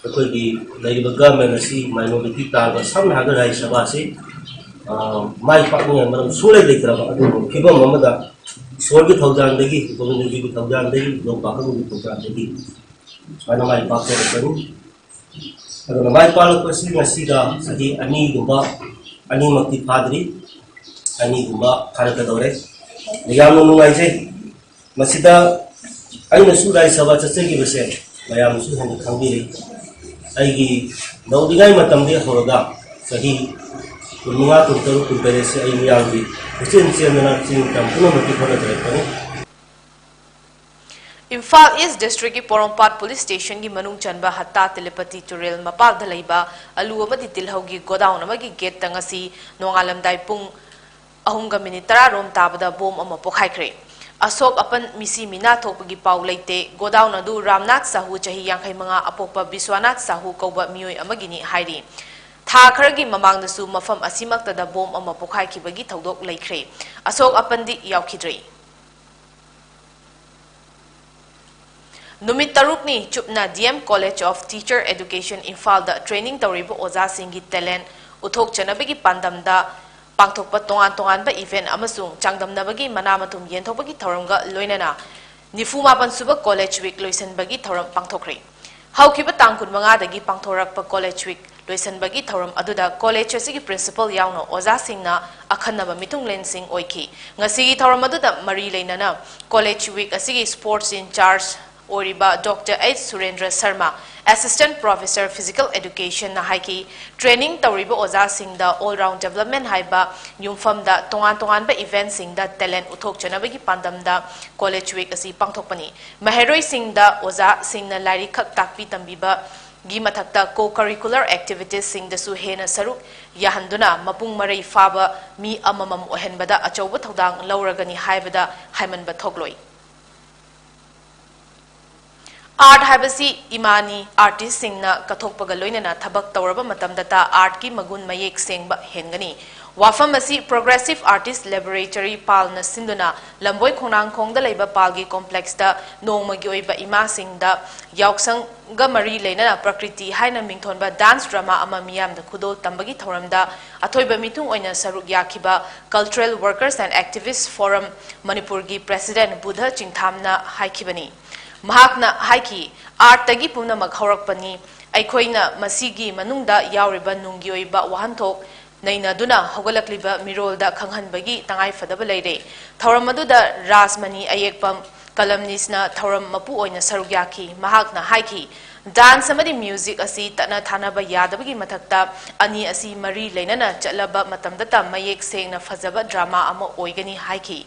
ꯑꯩꯈꯣꯏꯒꯤ ꯂꯩꯔꯤꯕ government ꯑꯁꯤ minority ꯇꯥꯕ, ꯁꯝꯅ ꯍꯥꯏꯔꯕꯗ ꯔꯥꯖ꯭ꯌ ꯁꯚꯥꯁꯤ, ꯑ, ꯃꯥꯏ ꯄꯥꯛꯅꯤꯡꯉꯥꯏ ꯃꯔꯝ ꯁꯨꯡꯂꯩ ꯂꯩꯇ꯭ꯔꯕ ꯑꯗꯨꯒꯨꯝꯕ ꯐꯤꯕꯝ ꯑꯃꯗ ꯏꯁꯣꯔꯒꯤ ꯊꯧꯖꯥꯜꯗꯒꯤ, ꯒꯣꯕꯤꯟꯗꯖꯤꯒꯤ ꯊꯧꯖꯥꯜꯗꯒꯤ, ꯌꯣꯡ ꯄꯥꯈꯪꯒꯤ ꯊꯧꯖꯥꯜꯗꯒꯤ ꯁꯨꯃꯥꯏꯅ ꯃꯥꯏ ꯄꯥꯛꯆꯔꯛꯄꯅꯤ꯫ ꯑꯗꯨꯅ ꯃꯥꯏ ꯄꯥꯛꯂꯛꯄꯁꯤ ꯉꯁꯤꯒ ꯆꯍꯤ ꯑꯅꯤꯒꯨꯝꯕ, ꯑꯅꯤꯃꯛꯇꯤ ꯐꯥꯗ꯭ꯔꯤ, ꯑꯅꯤꯒꯨꯝꯕ ꯐꯥꯔꯛꯀꯗꯧꯔꯦ꯫ ꯌꯥꯝꯅ ꯅꯨꯡꯉꯥꯏꯖꯩ꯫ ꯃꯁꯤꯗ ꯑꯩꯅꯁꯨ ꯔꯥꯖ꯭ꯌ ꯁꯚꯥ ꯆꯠꯆꯈꯤꯕꯁꯦ ꯃꯌꯥꯝꯅꯁꯨ ꯍꯦꯟꯅ ꯈꯪꯕꯤꯔꯦ꯫ ꯑꯩꯒꯤ ꯅꯧꯔꯤꯉꯩ ꯃꯇꯝꯗꯒꯤ ꯍꯧꯔꯒ ꯆꯍꯤ ꯀꯨꯟꯃꯉꯥ, ꯀꯨꯟꯇꯔꯨꯛ, ꯀꯨꯟꯇꯔꯦꯠꯁꯦ ꯑꯩ ꯃꯤꯌꯥꯝꯒꯤ ꯀꯣꯏꯆꯦꯟ ꯆꯦꯟꯗꯅ ꯆꯤꯡ ꯇꯝ ꯄꯨꯝꯅꯃꯛꯀꯤ ꯍꯣꯠꯅꯖꯔꯛꯄꯅꯤ꯫ ꯏꯝꯐꯥꯜ East Districtꯀꯤ ꯄꯣꯔꯣꯝꯄꯥꯠ Police Stationꯒꯤ ꯃꯅꯨꯡ ꯆꯟꯕ ꯍꯠꯇꯥ ꯇꯦꯂꯄꯇꯤ ꯇꯨꯔꯦꯜ ꯃꯄꯥꯜꯗ ꯂꯩꯕ ꯑꯂꯨ ꯑꯃꯗꯤ ꯇꯤꯜꯍꯧꯒꯤ godown ꯑꯃꯒꯤ gateꯇ ꯉꯁꯤ ꯅꯣꯡꯉꯥꯜꯂꯝꯗꯥꯏ ꯄꯨꯡ ꯑꯍꯨꯝꯒ minute ꯇꯔꯥ ꯔꯣꯝ ꯇꯥꯕꯗ bomb ꯑꯃ ꯄꯣꯈꯥꯏꯈ꯭ꯔꯦ꯫ ꯑꯁꯣꯛ ꯑꯄꯟ, ꯃꯤꯁꯤ ꯃꯤꯅꯥ ꯊꯣꯛꯄꯒꯤ ꯄꯥꯎ ꯂꯩꯇꯦ꯫ Godown ꯑꯗꯨ ꯔꯥꯝꯅꯥꯊ ꯁꯥꯍꯨ, ꯆꯍꯤ ꯌꯥꯡꯈꯩ ꯃꯉꯥ, ꯑꯄꯣꯛꯄ ꯕꯤꯁ꯭ꯋꯥꯅꯥꯊ ꯁꯥꯍꯨ ꯀꯧꯕ ꯃꯤꯑꯣꯏ ꯑꯃꯒꯤꯅꯤ ꯍꯥꯏꯔꯤ꯫ ꯊꯥ ꯈꯔꯒꯤ ꯃꯃꯥꯡꯗꯁꯨ ꯃꯐꯝ ꯑꯁꯤꯃꯛꯇꯗ bomb ꯑꯃ ꯄꯣꯈꯥꯏꯈꯤꯕꯒꯤ ꯊꯧꯗꯣꯛ ꯂꯩꯈ꯭ꯔꯦ꯫ ꯑꯁꯣꯛ ꯑꯄꯟꯗꯤ ꯌꯥꯎꯈꯤꯗ꯭ꯔꯦ꯫ ꯅꯨꯃꯤꯠ ꯇꯔꯨꯛꯅꯤ ꯆꯨꯞꯅ D M College of Teacher Education ꯏꯝꯐꯥꯜꯗ training ꯇꯧꯔꯤꯕ ꯑꯣꯖꯥꯁꯤꯡꯒꯤ talent ꯎꯠꯊꯣꯛꯆꯅꯕꯒꯤ ꯄꯥꯟꯗꯝꯗ ꯄꯥꯡꯊꯣꯛꯄ ꯇꯣꯉꯥꯟ ꯇꯣꯉꯥꯟꯕ event ꯑꯃꯁꯨꯡ ꯆꯥꯡꯗꯝꯅꯕꯒꯤ ꯃꯅꯥ ꯃꯊꯨꯝ ꯌꯦꯟꯊꯣꯛꯄꯒꯤ ꯊꯧꯔꯝꯒ ꯂꯣꯏꯅꯅ ꯅꯤꯐꯨ ꯃꯥꯄꯟ ꯁꯨꯕ College Week ꯂꯣꯏꯁꯤꯟꯕꯒꯤ ꯊꯧꯔꯝ ꯄꯥꯡꯊꯣꯛꯈ꯭ꯔꯦ꯫ ꯍꯧꯈꯤꯕ ꯇꯥꯡ ꯀꯨꯟꯃꯉꯥꯗꯒꯤ ꯄꯥꯡꯊꯣꯔꯛꯄ College Week ꯂꯣꯏꯁꯤꯟꯕꯒꯤ ꯊꯧꯔꯝ ꯑꯗꯨꯗ college ꯑꯁꯤꯒꯤ principal ꯌꯥꯎꯅ ꯑꯣꯖꯥꯁꯤꯡꯅ ꯑꯈꯟꯅꯕ ꯃꯤꯊꯨꯡꯂꯦꯟꯁꯤꯡ ꯑꯣꯏꯈꯤ꯫ ꯉꯁꯤꯒꯤ ꯊꯧꯔꯝ ꯑꯗꯨꯗ ꯃꯔꯤ ꯂꯩꯅꯅ College Week ꯑꯁꯤꯒꯤ sports in charge ꯑꯣꯏꯔꯤꯕ Doctor H ꯁꯨꯔꯦꯟꯗ꯭ꯔ Sharma, Assistant Professor Physical Education ꯅ ꯍꯥꯏꯈꯤ, training ꯇꯧꯔꯤꯕ ꯑꯣꯖꯥꯁꯤꯡꯗ all round development ꯍꯥꯏꯕ ꯌꯨꯝꯐꯝꯗ ꯇꯣꯉꯥꯟ ꯇꯣꯉꯥꯟꯕ event ꯁꯤꯡꯗ talent ꯎꯠꯊꯣꯛꯆꯅꯕꯒꯤ ꯄꯥꯟꯗꯝꯗ College Week ꯑꯁꯤ ꯄꯥꯡꯊꯣꯛꯄꯅꯤ꯫ ꯃꯍꯩꯔꯣꯏꯁꯤꯡꯗ ꯑꯣꯖꯥꯁꯤꯡꯅ ꯂꯥꯏꯔꯤꯛ ꯈꯛ ꯇꯥꯛꯄꯤ ꯇꯝꯕꯤꯕꯒꯤ ꯃꯊꯛꯇ co-curricular activities ꯁꯤꯡꯗꯁꯨ ꯍꯦꯟꯅ ꯁꯔꯨꯛ ꯌꯥꯍꯟꯗꯨꯅ ꯃꯄꯨꯡ ꯃꯔꯩ ꯐꯥꯕ ꯃꯤ ꯑꯃꯃꯝ ꯑꯣꯏꯍꯟꯕꯗ ꯑꯆꯧꯕ ꯊꯧꯗꯥꯡ ꯂꯧꯔꯒꯅꯤ ꯍꯥꯏꯕꯗ ꯍꯥꯏꯃꯟꯕ ꯊꯣꯛꯂꯣꯏ꯫ Art ꯍꯥꯏꯕꯁꯤ ꯏꯃꯥꯅꯤ꯫ Artist ꯁꯤꯡꯅ ꯀꯠꯊꯣꯛꯄꯒ ꯂꯣꯏꯅꯅ ꯊꯕꯛ ꯇꯧꯔꯕ ꯃꯇꯝꯗꯇ art ꯀꯤ ꯃꯒꯨꯟ ꯃꯌꯦꯛ ꯁꯦꯡꯕ ꯍꯦꯟꯒꯅꯤ꯫ ꯋꯥꯐꯝ ꯑꯁꯤ Progressive Artist Laboratory ꯄꯥꯜꯅ ꯁꯤꯟꯗꯨꯅ ꯂꯝꯕꯣꯏ ꯈꯣꯡꯅꯥꯡꯈꯣꯡꯗ ꯂꯩꯕ ꯄꯥꯜꯒꯤ complex ꯇ ꯅꯣꯡꯃꯒꯤ ꯑꯣꯏꯕ ꯏꯃꯥꯁꯤꯡꯗ ꯌꯥꯎꯁꯪꯒ ꯃꯔꯤ ꯂꯩꯅꯅ ꯄ꯭ꯔꯀ꯭ꯔꯤꯇꯤ ꯍꯥꯏꯅ ꯃꯤꯡꯊꯣꯟꯕ dance drama ꯑꯃ ꯃꯤꯌꯥꯝꯗ ꯈꯨꯗꯣꯜ ꯇꯝꯕꯒꯤ ꯊꯧꯔꯝꯗ ꯑꯊꯣꯏꯕ ꯃꯤꯊꯨꯡ ꯑꯣꯏꯅ ꯁꯔꯨꯛ ꯌꯥꯈꯤꯕ Cultural Workers and Activists Forum ꯃꯅꯤꯄꯨꯔꯒꯤ president ꯕꯨꯙ ꯆꯤꯡꯊꯥꯝꯅ ꯍꯥꯏꯈꯤꯕꯅꯤ꯫ ꯃꯍꯥꯛꯅ ꯍꯥꯏꯈꯤ, "Art ꯇꯒꯤ ꯄꯨꯝꯅꯃꯛ ꯍꯧꯔꯛꯄꯅꯤ꯫ ꯑꯩꯈꯣꯏꯅ ꯃꯁꯤꯒꯤ ꯃꯅꯨꯡꯗ ꯌꯥꯎꯔꯤꯕ ꯅꯨꯡꯒꯤ ꯑꯣꯏꯕ ꯋꯥꯍꯟꯊꯣꯛ ꯅꯩꯅꯗꯨꯅ ꯍꯧꯒꯠꯂꯛꯂꯤꯕ ꯃꯤꯔꯣꯜꯗ ꯈꯪꯍꯟꯕꯒꯤ ꯇꯉꯥꯏꯐꯗꯕ ꯂꯩꯔꯦ꯫" ꯊꯧꯔꯝ ꯑꯗꯨꯗ ꯔꯥꯖꯃꯅꯤ ꯑꯌꯦꯛꯄꯝ, columnist ꯅ ꯊꯧꯔꯝ ꯃꯄꯨ ꯑꯣꯏꯅ ꯁꯔꯨꯛ ꯌꯥꯈꯤ꯫ ꯃꯍꯥꯛꯅ ꯍꯥꯏꯈꯤ, "Dance ꯑꯃꯗꯤ music ꯑꯁꯤ ꯇꯠꯅ ꯊꯥꯅꯕ ꯌꯥꯗꯕꯒꯤ ꯃꯊꯛꯇ ꯑꯅꯤ ꯑꯁꯤ ꯃꯔꯤ ꯂꯩꯅꯅ ꯆꯠꯂꯕ ꯃꯇꯝꯗꯇ ꯃꯌꯦꯛ ꯁꯦꯡꯅ ꯐꯖꯕ drama ꯑꯃ ꯑꯣꯏꯒꯅꯤ" ꯍꯥꯏꯈꯤ꯫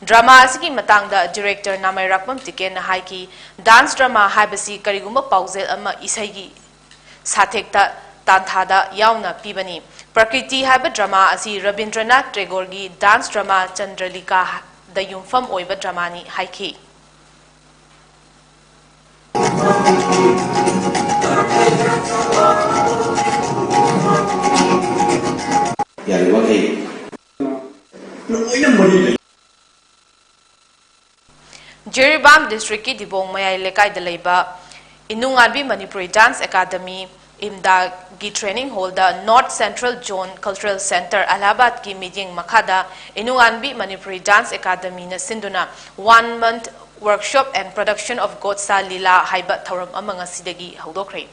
Drama ꯑꯁꯤꯒꯤ ꯃꯇꯥꯡꯗ director ꯅꯥꯃꯩꯔꯥꯛꯄꯝ ꯇꯤꯀꯦꯟꯅ ꯍꯥꯏꯈꯤ, "Dance drama ꯍꯥꯏꯕꯁꯤ ꯀꯔꯤꯒꯨꯝꯕ ꯄꯥꯎꯖꯦꯜ ꯑꯃ ꯏꯁꯩꯒꯤ ꯁꯥꯊꯦꯛꯇ ꯇꯥꯟꯊꯥꯗ ꯌꯥꯎꯅ ꯄꯤꯕꯅꯤ꯫ ꯄ꯭ꯔꯀ꯭ꯔꯤꯇꯤ ꯍꯥꯏꯕ drama ꯑꯁꯤ ꯔꯕꯤꯟꯗ꯭ꯔꯅꯥꯊ ꯇꯦꯒꯣꯔꯒꯤ dance drama ꯆꯟꯗ꯭ꯔꯂꯤꯀꯥꯗ ꯌꯨꯝꯐꯝ ꯑꯣꯏꯕ drama ꯅꯤ" ꯍꯥꯏꯈꯤ꯫ ꯌꯥꯔꯤꯕꯃꯈꯩ ꯂꯣꯏꯅ ꯃꯔꯤ ꯂꯩ꯫ ꯖꯤꯔꯤꯕꯥꯝ district ꯀꯤ ꯗꯤꯕꯣꯡ ꯃꯌꯥꯏ ꯂꯩꯀꯥꯏꯗ ꯂꯩꯕ ꯏꯅꯨꯡꯉꯥꯟꯕꯤ Manipuri dance academy, ꯏꯝꯗꯥꯒꯤ training hall ꯗ North Central Zone Cultural Centre, ꯑꯂꯥꯍꯥꯕꯥꯗꯀꯤ ꯃꯤꯠꯌꯦꯡ ꯃꯈꯥꯗ ꯏꯅꯨꯡꯉꯥꯟꯕꯤ ꯃꯅꯤꯄꯨꯔꯤ dance academy ꯅ ꯁꯤꯟꯗꯨꯅ one month Workshop and Production of Gotsa Lila ꯍꯥꯏꯕ ꯊꯧꯔꯝ ꯑꯃ ꯉꯁꯤꯗꯒꯤ ꯍꯧꯗꯣꯛꯈ꯭ꯔꯦ꯫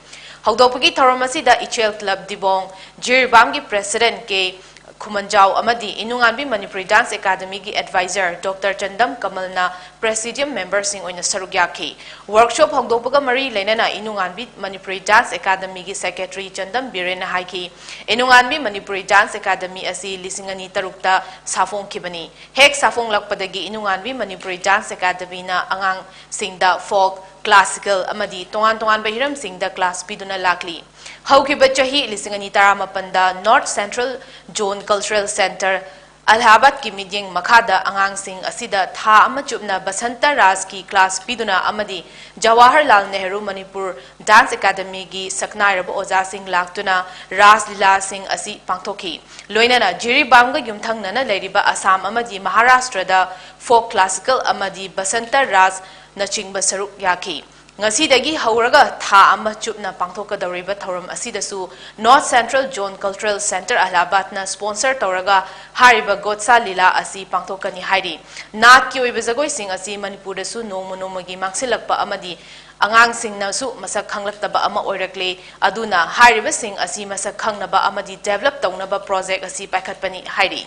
ꯍꯧꯗꯣꯛꯄꯒꯤ ꯊꯧꯔꯝ ꯑꯁꯤꯗ ꯏꯆꯦꯜ ꯀ꯭ꯂꯕ ꯗꯤꯕꯣꯡ, ꯖꯤꯔꯤꯕꯥꯝꯒꯤ ꯄ꯭ꯔꯦꯁꯤꯗꯦꯟꯠ ꯀꯦ ꯈꯨꯃꯟꯖꯥꯎ ꯑꯃꯗꯤ ꯏꯅꯨꯉꯥꯟꯕꯤ ꯃꯅꯤꯄꯨꯔꯤ ꯗꯥꯟꯁ ꯑꯦꯀꯥꯗꯃꯤꯒꯤ ꯑꯦꯗꯚꯥꯏꯖꯔ ꯗꯣꯛꯇꯔ ꯆꯟꯗꯝ ꯀꯃꯜꯅ ꯄ꯭ꯔꯦꯁꯤꯗꯤꯌꯝ ꯃꯦꯝꯕꯔꯁꯤꯡ ꯑꯣꯏꯅ ꯁꯔꯨꯛ ꯌꯥꯈꯤ꯫ ꯋꯔꯛꯁꯣꯞ ꯍꯧꯗꯣꯛꯄꯒ ꯃꯔꯤ ꯂꯩꯅꯅ ꯏꯅꯨꯉꯥꯟꯕꯤ ꯃꯅꯤꯄꯨꯔꯤ ꯗꯥꯟꯁ ꯑꯦꯀꯥꯗꯃꯤꯒꯤ ꯁꯦꯀ꯭ꯔꯦꯇꯔꯤ ꯆꯟꯗꯝ ꯕꯤꯔꯦꯟꯅ ꯍꯥꯏꯈꯤ, ꯏꯅꯨꯉꯥꯟꯕꯤ ꯃꯅꯤꯄꯨꯔꯤ ꯗꯥꯟꯁ ꯑꯦꯀꯥꯗꯃꯤ ꯑꯁꯤ ꯂꯤꯁꯤꯡ ꯑꯅꯤ ꯇꯔꯨꯛꯇ ꯁꯥꯐꯣꯡꯈꯤꯕꯅꯤ꯫ ꯍꯦꯛ ꯁꯥꯐꯣꯡꯂꯛꯄꯗꯒꯤ ꯏꯅꯨꯉꯥꯟꯕꯤ ꯃꯅꯤꯄꯨꯔꯤ ꯗꯥꯟꯁ ꯑꯦꯀꯥꯗꯃꯤꯅ ꯑꯉꯥꯡꯁꯤꯡꯗ ꯐꯣꯛ, ꯀ꯭ꯂꯥꯁꯤꯀꯦꯜ ꯑꯃꯗꯤ ꯇꯣꯉꯥꯟ ꯇꯣꯉꯥꯟꯕ ꯍꯤꯔꯝꯁꯤꯡꯗ ꯀ꯭ꯂꯥꯁ ꯄꯤꯗꯨꯅ ꯂꯥꯛꯂꯤ꯫ ꯍꯧꯈꯤꯕ ꯆꯍꯤ ꯂꯤꯁꯤꯡ ꯑꯅꯤ ꯇꯔꯥꯃꯥꯄꯟꯗ North Central Zone Cultural Centre, ꯑꯂꯥꯍꯥꯕꯥꯗꯀꯤ ꯃꯤꯠꯌꯦꯡ ꯃꯈꯥꯗ ꯑꯉꯥꯡꯁꯤꯡ ꯑꯁꯤꯗ ꯊꯥ ꯑꯃ ꯆꯨꯞꯅ ꯕꯁꯟꯇ ꯔꯥꯖꯀꯤ ꯀ꯭ꯂꯥꯁ ꯄꯤꯗꯨꯅ ꯑꯃꯗꯤ ꯖꯋꯥꯍꯔꯂꯥꯜ ꯅꯦꯍꯔꯨ ꯃꯅꯤꯄꯨꯔ ꯗꯥꯟꯁ ꯑꯦꯀꯥꯗꯃꯤꯒꯤ ꯁꯛꯅꯥꯏꯔꯕ ꯑꯣꯖꯥꯁꯤꯡ ꯂꯥꯛꯇꯨꯅ ꯔꯥꯁ ꯂꯤꯂꯥꯁꯤꯡ ꯑꯁꯤ ꯄꯥꯡꯊꯣꯛꯈꯤ꯫ ꯂꯣꯏꯅꯅ ꯖꯤꯔꯤꯕꯥꯝꯒ ꯌꯨꯝꯊꯪꯅꯅ ꯂꯩꯔꯤꯕ ꯑꯁꯥꯝ ꯑꯃꯗꯤ ꯃꯍꯥꯔꯥꯁꯇ꯭ꯔꯗ ꯐꯣꯛ, ꯀ꯭ꯂꯥꯁꯤꯀꯦꯜ ꯑꯃꯗꯤ ꯕꯁꯟꯇ ꯔꯥꯖꯅꯆꯤꯡꯕ ꯁꯔꯨꯛ ꯌꯥꯈꯤ꯫ ꯉꯁꯤꯗꯒꯤ ꯍꯧꯔꯒ ꯊꯥ ꯑꯃ ꯆꯨꯞꯅ ꯄꯥꯡꯊꯣꯛꯀꯗꯧꯔꯤꯕ ꯊꯧꯔꯝ ꯑꯁꯤꯗꯁꯨ North Central Zone Cultural Centre ꯑꯂꯥꯍꯥꯕꯥꯗꯅ ꯁ꯭ꯄꯣꯟꯁꯔ ꯇꯧꯔꯒ ꯍꯥꯏꯔꯤꯕ ꯒꯣꯠꯁꯥ ꯂꯤꯂꯥ ꯑꯁꯤ ꯄꯥꯡꯊꯣꯛꯀꯅꯤ ꯍꯥꯏꯔꯤ꯫ ꯅꯥꯠꯀꯤ ꯑꯣꯏꯕ ꯖꯒꯣꯏꯁꯤꯡ ꯑꯁꯤ ꯃꯅꯤꯄꯨꯔꯗꯁꯨ ꯅꯣꯡꯃ ꯅꯣꯡꯃꯒꯤ ꯃꯥꯡꯁꯤꯜꯂꯛꯄ ꯑꯃꯗꯤ ꯑꯉꯥꯡꯁꯤꯡꯅꯁꯨ ꯃꯁꯛ ꯈꯪꯂꯛꯇꯕ ꯑꯃ ꯑꯣꯏꯔꯛꯂꯦ꯫ ꯑꯗꯨꯅ ꯍꯥꯏꯔꯤꯕꯁꯤꯡ ꯑꯁꯤ ꯃꯁꯛ ꯈꯪꯅꯕ ꯑꯃꯗꯤ ꯗꯦꯚꯂꯞ ꯇꯧꯅꯕ ꯄ꯭ꯔꯣꯖꯦꯛ ꯑꯁꯤ ꯄꯥꯏꯈꯠꯄꯅꯤ ꯍꯥꯏꯔꯤ꯫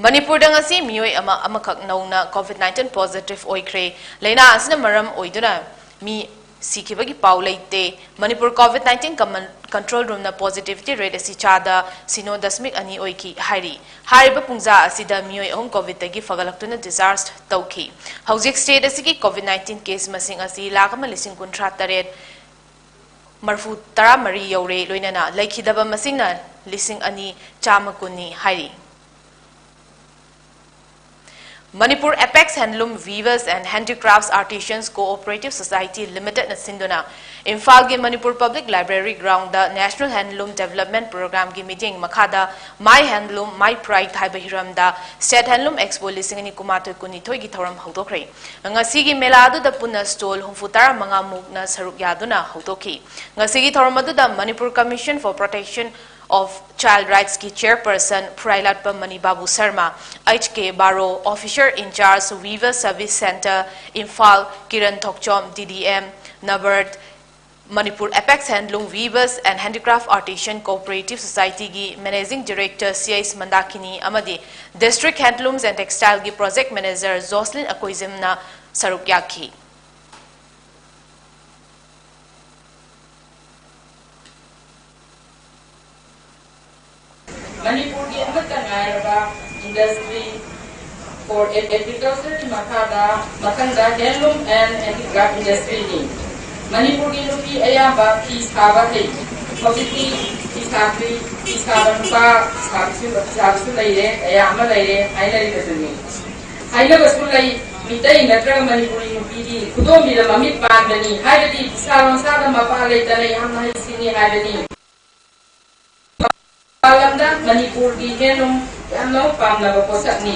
ꯃꯅꯤꯄꯨꯔꯗ ꯉꯁꯤ ꯃꯤꯑꯣꯏ ꯑꯃ ꯑꯃꯈꯛ ꯅꯧꯅ COVID nineteen positive ꯑꯣꯏꯈ꯭ꯔꯦ꯫ ꯂꯩꯅꯥ ꯑꯁꯤꯅ ꯃꯔꯝ ꯑꯣꯏꯗꯨꯅ ꯃꯤ ꯁꯤꯈꯤꯕꯒꯤ ꯄꯥꯎ ꯂꯩꯇꯦ꯫ ꯃꯅꯤꯄꯨꯔ COVID nineteen ꯀꯃꯟ-, control roomꯅ positivity rate ꯑꯁꯤ ꯆꯥꯗ ꯁꯤꯅꯣ ꯗꯁꯃꯤꯛ ꯑꯅꯤ ꯑꯣꯏꯈꯤ ꯍꯥꯏꯔꯤ꯫ ꯍꯥꯏꯔꯤꯕ ꯄꯨꯡꯖꯥ ꯑꯁꯤꯗ ꯃꯤꯑꯣꯏ ꯑꯍꯨꯝ COVIDꯇꯒꯤ ꯐꯒꯠꯂꯛꯇꯨꯅ discharge ꯇꯧꯈꯤ꯫ ꯍꯧꯖꯤꯛ state ꯑꯁꯤꯒꯤ COVID nineteen case ꯃꯁꯤꯡ ꯑꯁꯤ ꯂꯥꯈ ꯑꯃ ꯂꯤꯁꯤꯡ ꯀꯨꯟꯊ꯭ꯔꯥ ꯇꯔꯦꯠ ꯃꯔꯐꯨ ꯇꯔꯥ ꯃꯔꯤ ꯌꯧꯔꯦ, ꯂꯣꯏꯅꯅ ꯂꯩꯈꯤꯗꯕ ꯃꯁꯤꯡꯅ ꯂꯤꯁꯤꯡ ꯑꯅꯤ ꯆꯥꯝꯃ ꯀꯨꯟꯅꯤ ꯍꯥꯏꯔꯤ꯫ Manipur Apex Handloom Weavers and Handicrafts Artisans Cooperative Society Limitedꯅ ꯁꯤꯟꯗꯨꯅ ꯏꯝꯐꯥꯜꯒꯤ Manipur Public Library groundꯗ National Handloom Development Programmeꯒꯤ ꯃꯤꯠꯌꯦꯡ ꯃꯈꯥꯗ My Handloom, My Pride ꯍꯥꯏꯕ ꯍꯤꯔꯝꯗ State Handloom Expo ꯂꯤꯁꯤꯡ ꯑꯅꯤ ꯀꯨꯟꯃꯥꯊꯣꯏ ꯀꯨꯟꯅꯤꯊꯣꯏꯒꯤ ꯊꯧꯔꯝ ꯍꯧꯗꯣꯛꯈ꯭ꯔꯦ꯫ ꯉꯁꯤꯒꯤ ꯃꯦꯂꯥ ꯑꯗꯨꯗ ꯄꯨꯟꯅ stall ꯍꯨꯝꯐꯨ ꯇꯔꯥ ꯃꯉꯥ ꯃꯨꯛꯅ ꯁꯔꯨꯛ ꯌꯥꯗꯨꯅ ꯍꯧꯗꯣꯛꯈꯤ꯫ ꯉꯁꯤꯒꯤ ꯊꯧꯔꯝ ꯑꯗꯨꯗ Manipur Commission for Protection of Child Rights ꯀꯤ chairperson Phurailatpam Mani Babu Sharma, H K Baro, officer in charge Weaver Service Centre, Imphal, Kiran Thokchom, D D M, NABARD, Manipur Apex Handloom Weavers and Handicraft Artisan Cooperative Society ꯒꯤ managing director C H Mandakini ꯑꯃꯗꯤ district handlooms and textile ꯒꯤ project manager Jocelyn ꯑꯀꯣꯏꯖꯝꯅ ꯁꯔꯨꯛ ꯌꯥꯈꯤ꯫ ꯃꯅꯤꯄꯨꯔꯒꯤ ꯑꯃꯠꯇ ꯉꯥꯏꯔꯕ industry for agriculture ꯒꯤ ꯃꯈꯥꯗ ꯃꯊꯪꯗ handloom and handicraft industry ꯅꯤ꯫ ꯃꯅꯤꯄꯨꯔꯒꯤ ꯅꯨꯄꯤ ꯑꯌꯥꯝꯕ ꯐꯤ ꯁꯥꯕ ꯍꯩ꯫ ꯍꯧꯖꯤꯛꯇꯤ ꯐꯤ ꯁꯥꯕꯤ, ꯐꯤ ꯁꯥꯕ ꯅꯨꯄꯥ ꯁꯥꯕꯁꯨ, ꯁꯥꯕꯁꯨ ꯂꯩꯔꯦ, ꯀꯌꯥ ꯑꯃ ꯂꯩꯔꯦ ꯍꯥꯏꯅꯔꯤꯕꯗꯨꯅꯤ꯫ ꯍꯥꯏꯅꯕꯁꯨ ꯂꯩ, ꯃꯤꯇꯩ ꯅꯠꯇ꯭ꯔꯒ ꯃꯅꯤꯄꯨꯔꯤ ꯅꯨꯄꯤꯗꯤ ꯈꯨꯗꯣꯝꯕꯤꯗ ꯃꯃꯤꯠ ꯄꯥꯟꯕꯅꯤ, ꯍꯥꯏꯕꯗꯤ ꯐꯤꯁꯥ ꯂꯣꯟꯁꯥꯗ ꯃꯄꯥ ꯂꯩꯇꯅ ꯌꯥꯝꯅ ꯍꯩꯁꯤꯡꯉꯤ ꯍꯥꯏꯕꯅꯤ꯫ ꯃꯄꯥꯟ ꯂꯝꯗ ꯃꯅꯤꯄꯨꯔꯒꯤ handloom ꯌꯥꯝꯅ ꯄꯥꯝꯅꯕ ꯄꯣꯠꯁꯛꯅꯤ꯫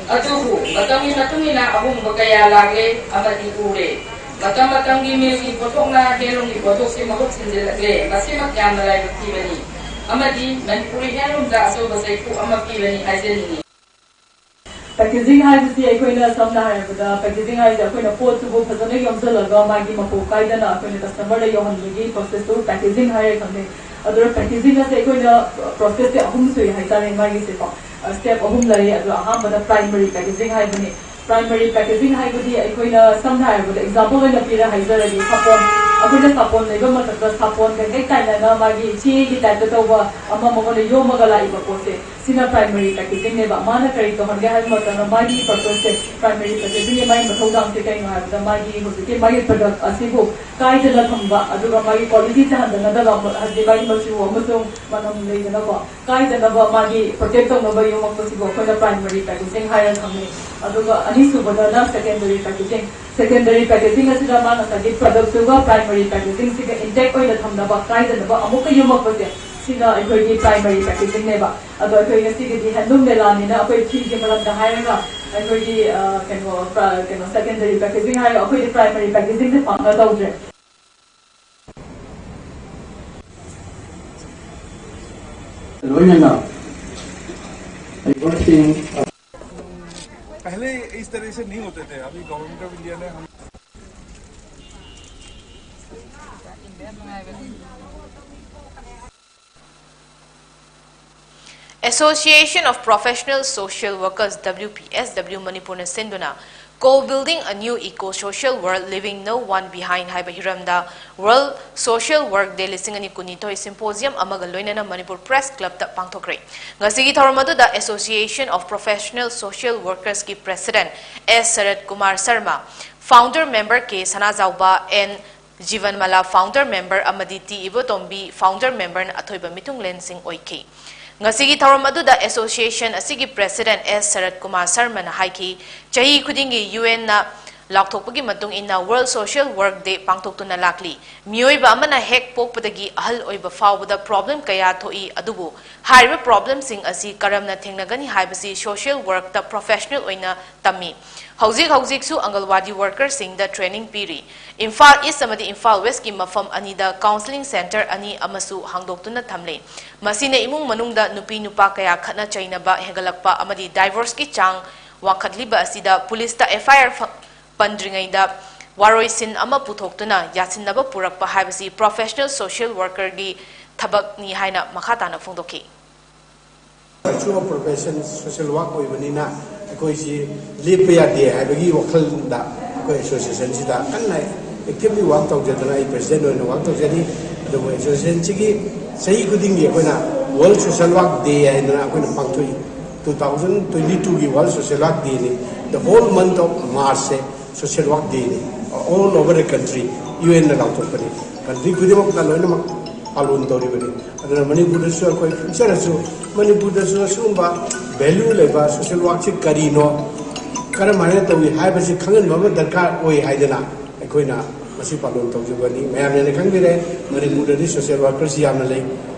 ꯑꯗꯨꯕꯨ ꯃꯇꯝꯒꯤ ꯃꯇꯨꯡ ꯏꯟꯅ ꯑꯍꯣꯡꯕ ꯀꯌꯥ ꯂꯥꯛꯂꯦ ꯑꯃꯗꯤ ꯎꯔꯦ꯫ ꯃꯇꯝ ꯃꯇꯝꯒꯤ ꯃꯤꯜꯒꯤ ꯄꯣꯠꯊꯣꯛꯅ handloom ꯒꯤ ꯄꯣꯠꯊꯣꯛꯁꯤ ꯃꯍꯨꯠ ꯁꯤꯟꯖꯤꯜꯂꯛꯂꯦ꯫ ꯃꯁꯤꯃꯛ ꯌꯥꯝꯅ ꯂꯥꯏꯕꯛ ꯊꯤꯕꯅꯤ ꯑꯃꯗꯤ ꯃꯅꯤꯄꯨꯔꯤ handloom ꯗ ꯑꯆꯧꯕ ꯁꯩꯊꯣꯛ ꯑꯃ ꯄꯤꯕꯅꯤ ꯍꯥꯏꯖꯅꯤꯡꯏ꯫ Packaging ꯍꯥꯏꯕꯁꯤ ꯑꯩꯈꯣꯏꯅ ꯁꯝꯅ ꯍꯥꯏꯔꯕꯗ, packaging ꯍꯥꯏꯁꯦ ꯑꯩꯈꯣꯏꯅ ꯄꯣꯠꯇꯨꯕꯨ ꯐꯖꯅ ꯌꯣꯝꯁꯤꯜꯂꯒ ꯃꯥꯒꯤ ꯃꯄꯣ ꯀꯥꯏꯗꯅ ꯑꯩꯈꯣꯏꯅ customer ꯗ ꯌꯧꯍꯟꯕꯒꯤ process ꯇꯨ packaging ꯍꯥꯏꯔ ꯈꯪꯅꯩ꯫ ꯑꯗꯨꯅ packaging ꯑꯁꯦ ꯑꯩꯈꯣꯏꯅ process ꯁꯦ ꯑꯍꯨꯝ ꯁꯨꯏ ꯍꯥꯏꯇꯥꯔꯦ ꯃꯥꯒꯤꯁꯦꯀꯣ꯫ Step ꯑꯍꯨꯝ ꯂꯩ꯫ ꯑꯗꯣ ꯑꯍꯥꯟꯕꯗ primary packaging ꯍꯥꯏꯕꯅꯤ꯫ Primary packaging ꯍꯥꯏꯕꯗꯤ ꯑꯩꯈꯣꯏꯅ ꯁꯝꯅ ꯍꯥꯏꯔꯕꯗ example ꯑꯣꯏꯅ ꯄꯤꯔ ꯍꯥꯏꯖꯔꯒꯦ, ꯁꯥꯄꯣꯟ, ꯑꯩꯈꯣꯏꯅ ꯁꯥꯄꯣꯟ ꯂꯩꯕ ꯃꯇꯝꯗ ꯁꯥꯄꯣꯟ ꯀꯩꯀꯩ ꯇꯥꯏꯅꯅ ꯃꯥꯒꯤ ꯆꯦꯒꯤ type ꯇ ꯇꯧꯕ ꯑꯃ ꯃꯉꯣꯟꯗ ꯌꯣꯝꯃꯒ ꯂꯥꯛꯏꯕ ꯄꯣꯠꯁꯦ, ꯁꯤꯅ primary packaging ꯅꯦꯕ꯫ ꯃꯥꯅ ꯀꯔꯤ ꯇꯧꯍꯟꯒꯦ ꯍꯥꯏꯕ ꯃꯇꯝꯗ, ꯃꯥꯒꯤ purpose ꯁꯦ, primary packaging ꯒꯤ ꯃꯥꯒꯤ ꯃꯊꯧꯗꯥꯡꯁꯦ ꯀꯩꯅꯣ ꯍꯥꯏꯕꯗ, ꯃꯥꯒꯤ ꯍꯧꯖꯤꯛꯀꯤ ꯃꯥꯒꯤ product ꯑꯁꯤꯕꯨ ꯀꯥꯏꯗꯅ ꯊꯝꯕ, ꯑꯗꯨꯒ ꯃꯥꯒꯤ quality ꯁꯦ ꯍꯟꯊꯅꯗꯕ, ꯍꯥꯏꯗꯤ ꯃꯥꯒꯤ ꯃꯆꯨ ꯑꯃꯁꯨꯡ ꯃꯅꯝ ꯂꯩꯗꯅꯀꯣ, ꯀꯥꯏꯗꯅꯕ ꯃꯥꯒꯤ protect ꯇꯧꯅꯕ ꯌꯣꯝꯃꯛꯄꯁꯤꯕꯨ ꯑꯩꯈꯣꯏꯅ primary packaging ꯍꯥꯏꯔꯒ ꯈꯪꯅꯩ꯫ ꯑꯗꯨꯒ ꯑꯅꯤꯁꯨꯕꯗꯅ secondary packaging꯫ Secondary packaging ꯑꯁꯤꯗ ꯃꯥ ꯉꯁꯥꯏꯒꯤ product ꯇꯨꯒ primary packaging ꯁꯤꯒ intact ꯑꯣꯏꯅ ꯊꯝꯅꯕ, ꯀꯥꯏꯗꯅꯕ ꯑꯃꯨꯛꯀ ꯌꯣꯝꯃꯛꯄꯁꯦ, ꯁꯤꯅ ꯑꯩꯈꯣꯏꯒꯤ primary packaging ꯅꯦꯕ꯫ ꯑꯗꯣ ꯑꯩꯈꯣꯏ ꯉꯁꯤꯒꯤꯗꯤ handloom ꯃꯦꯂꯥꯅꯤꯅ ꯑꯩꯈꯣꯏ ꯐꯤꯒꯤ ꯃꯔꯝꯗ ꯍꯥꯏꯔꯒ ꯑꯩꯈꯣꯏꯒꯤ, ꯑ, ꯀꯩꯅꯣ, ꯄ꯭ꯔ-, ꯀꯩꯅꯣ, secondary packaging ꯍꯥꯏꯔꯒ ꯑꯩꯈꯣꯏꯗꯤ primary packaging ꯁꯦ ꯄꯥꯛꯅ ꯇꯧꯗ꯭ꯔꯦ꯫ ꯂꯣꯏꯅꯅ ꯂꯩꯕꯥꯛꯁꯤꯡ꯫ पहले इस तरह से नहीं होते थे, अभी गवर्नमेंट ऑफ इंडिया ने हम Association of Professional Social Workers, W P S W, ꯃꯅꯤꯄꯨꯔꯅ ꯁꯤꯟꯗꯨꯅ Co-Building a New Eco-Social World, Leaving No One Behind ꯍꯥꯏꯕ ꯍꯤꯔꯝꯗ World Social Work Day ꯂꯤꯁꯤꯡ ꯑꯅꯤ ꯀꯨꯟꯅꯤꯊꯣꯏ symposium ꯑꯃꯒ ꯂꯣꯏꯅꯅ ꯃꯅꯤꯄꯨꯔ ꯄ꯭ꯔꯦꯁ ꯀ꯭ꯂꯕꯇ ꯄꯥꯡꯊꯣꯛꯈ꯭ꯔꯦ꯫ ꯉꯁꯤꯒꯤ ꯊꯧꯔꯝ ꯑꯗꯨꯗ Association of Professional Social Workersꯀꯤ president S Sarat Kumar Sharma, founder member K Sanajaoba, N Jibanmala, founder member, ꯑꯃꯗꯤ ꯇꯤ ꯏꯕꯣꯇꯣꯝꯕꯤ, founder memberꯅ ꯑꯊꯣꯏꯕ ꯃꯤꯊꯨꯡꯂꯦꯟꯁꯤꯡ ꯑꯣꯏꯈꯤ꯫ ꯉꯁꯤꯒꯤ ꯊꯧꯔꯝ ꯑꯗꯨꯗ association ꯑꯁꯤꯒꯤ president S ꯁꯔꯠ ꯀꯨꯃꯥꯔ ꯁꯔꯃꯅ ꯍꯥꯏꯈꯤ, ꯆꯍꯤ ꯈꯨꯗꯤꯡꯒꯤ ꯌꯨ ꯑꯦꯟꯅ ꯂꯥꯎꯊꯣꯛꯄꯒꯤ ꯃꯇꯨꯡ ꯏꯟꯅ World Social Work Day ꯄꯥꯡꯊꯣꯛꯇꯨꯅ ꯂꯥꯛꯂꯤ꯫ ꯃꯤꯑꯣꯏꯕ ꯑꯃꯅ ꯍꯦꯛ ꯄꯣꯛꯄꯗꯒꯤ ꯑꯍꯜ ꯑꯣꯏꯕ ꯐꯥꯎꯕꯗ problem ꯀꯌꯥ ꯊꯣꯛꯏ, ꯑꯗꯨꯕꯨ ꯍꯥꯏꯔꯤꯕ problemꯁꯤꯡ ꯑꯁꯤ ꯀꯔꯝꯅ ꯊꯦꯡꯅꯒꯅꯤ ꯍꯥꯏꯕꯁꯤ social workꯇ professional ꯑꯣꯏꯅ ꯇꯝꯃꯤ꯫ ꯍꯧꯖꯤꯛ ꯍꯧꯖꯤꯛꯁꯨ ꯑꯪꯒꯜꯋꯥꯗꯤ workerꯁꯤꯡꯗ training ꯄꯤꯔꯤ꯫ ꯏꯝꯐꯥꯜ ꯏꯁ ꯑꯃꯗꯤ ꯏꯝꯐꯥꯜ ꯋꯦꯁꯀꯤ ꯃꯐꯝ ꯑꯅꯤꯗ counselling centre ꯑꯅꯤ ꯑꯃꯁꯨ ꯍꯥꯡꯗꯣꯛꯇꯨꯅ ꯊꯝꯂꯦ꯫ ꯃꯁꯤꯅ ꯏꯃꯨꯡ ꯃꯅꯨꯡꯗ ꯅꯨꯄꯤ ꯅꯨꯄꯥ ꯀꯌꯥ ꯈꯠꯅ ꯆꯩꯅꯕ ꯍꯦꯟꯒꯠꯂꯛꯄ ꯑꯃꯗꯤ divorceꯀꯤ ꯆꯥꯡ ꯋꯥꯡꯈꯠꯂꯤꯕ ꯑꯁꯤꯗ ꯄꯨꯂꯤꯁꯇ F I R ꯐ-, ꯄꯟꯗ꯭ꯔꯤꯉꯩꯗ ꯋꯥꯔꯣꯏꯁꯤꯟ ꯑꯃ ꯄꯨꯊꯣꯛꯇꯨꯅ ꯌꯥꯁꯤꯟꯅꯕ ꯄꯨꯔꯛꯄ ꯍꯥꯏꯕꯁꯤ professional social workerꯒꯤ ꯊꯕꯛꯅꯤ ꯍꯥꯏꯅ ꯃꯈꯥ ꯇꯥꯅ ꯐꯣꯡꯗꯣꯛꯈꯤ꯫ Virtue of profession social work ꯑꯣꯏꯕꯅꯤꯅ ꯑꯩꯈꯣꯏꯁꯤ ꯂꯦꯞꯄ ꯌꯥꯗꯦ ꯍꯥꯏꯕꯒꯤ ꯋꯥꯈꯜꯗ ꯑꯩꯈꯣꯏ associationꯁꯤꯗ ꯀꯟꯅ actively work ꯇꯧꯖꯗꯅ ꯑꯩ president ꯑꯣꯏꯅ work ꯇꯧꯖꯔꯤ꯫ ꯑꯗꯨꯕꯨ associationꯁꯤꯒꯤ ꯆꯍꯤ ꯈꯨꯗꯤꯡꯒꯤ ꯑꯩꯈꯣꯏꯅ World Social Work Day ꯍꯥꯏꯗꯅ ꯑꯩꯈꯣꯏꯅ ꯄꯥꯡꯊꯣꯛꯏ꯫ Two thousand twenty twoꯒꯤ World Social Work Dayꯅꯤ꯫ The whole month of Marchꯁꯦ social work dayꯅꯤ꯫ All over the country, UNꯅ ꯂꯥꯎꯊꯣꯛꯄꯅꯤ꯫ Country ꯈꯨꯗꯤꯡꯃꯛꯇ ꯂꯣꯏꯅꯃꯛ ꯄꯥꯂꯣꯟ ꯇꯧꯔꯤꯕꯅꯤ꯫ ꯑꯗꯨꯅ ꯃꯅꯤꯄꯨꯔꯗꯁꯨ ꯑꯩꯈꯣꯏ futureꯗꯁꯨ ꯃꯅꯤꯄꯨꯔꯗꯁꯨ ꯑꯁꯤꯒꯨꯝꯕ value ꯂꯩꯕ social workꯁꯤ ꯀꯔꯤꯅꯣ, ꯀꯔꯝ ꯍꯥꯏꯅ ꯇꯧꯏ ꯍꯥꯏꯕꯁꯤ ꯈꯪꯍꯟꯕ ꯑꯃ ꯗꯔꯀꯥꯔ ꯑꯣꯏ ꯍꯥꯏꯗꯅ ꯑꯩꯈꯣꯏꯅ ꯃꯁꯤ ꯄꯥꯂꯣꯟ ꯇꯧꯖꯕꯅꯤ꯫ ꯃꯌꯥꯝꯅ ꯈꯪꯕꯤꯔꯦ, ꯃꯅꯤꯄꯨꯔꯗꯗꯤ social workerꯁꯤ ꯌꯥꯝꯅ ꯂꯩ꯫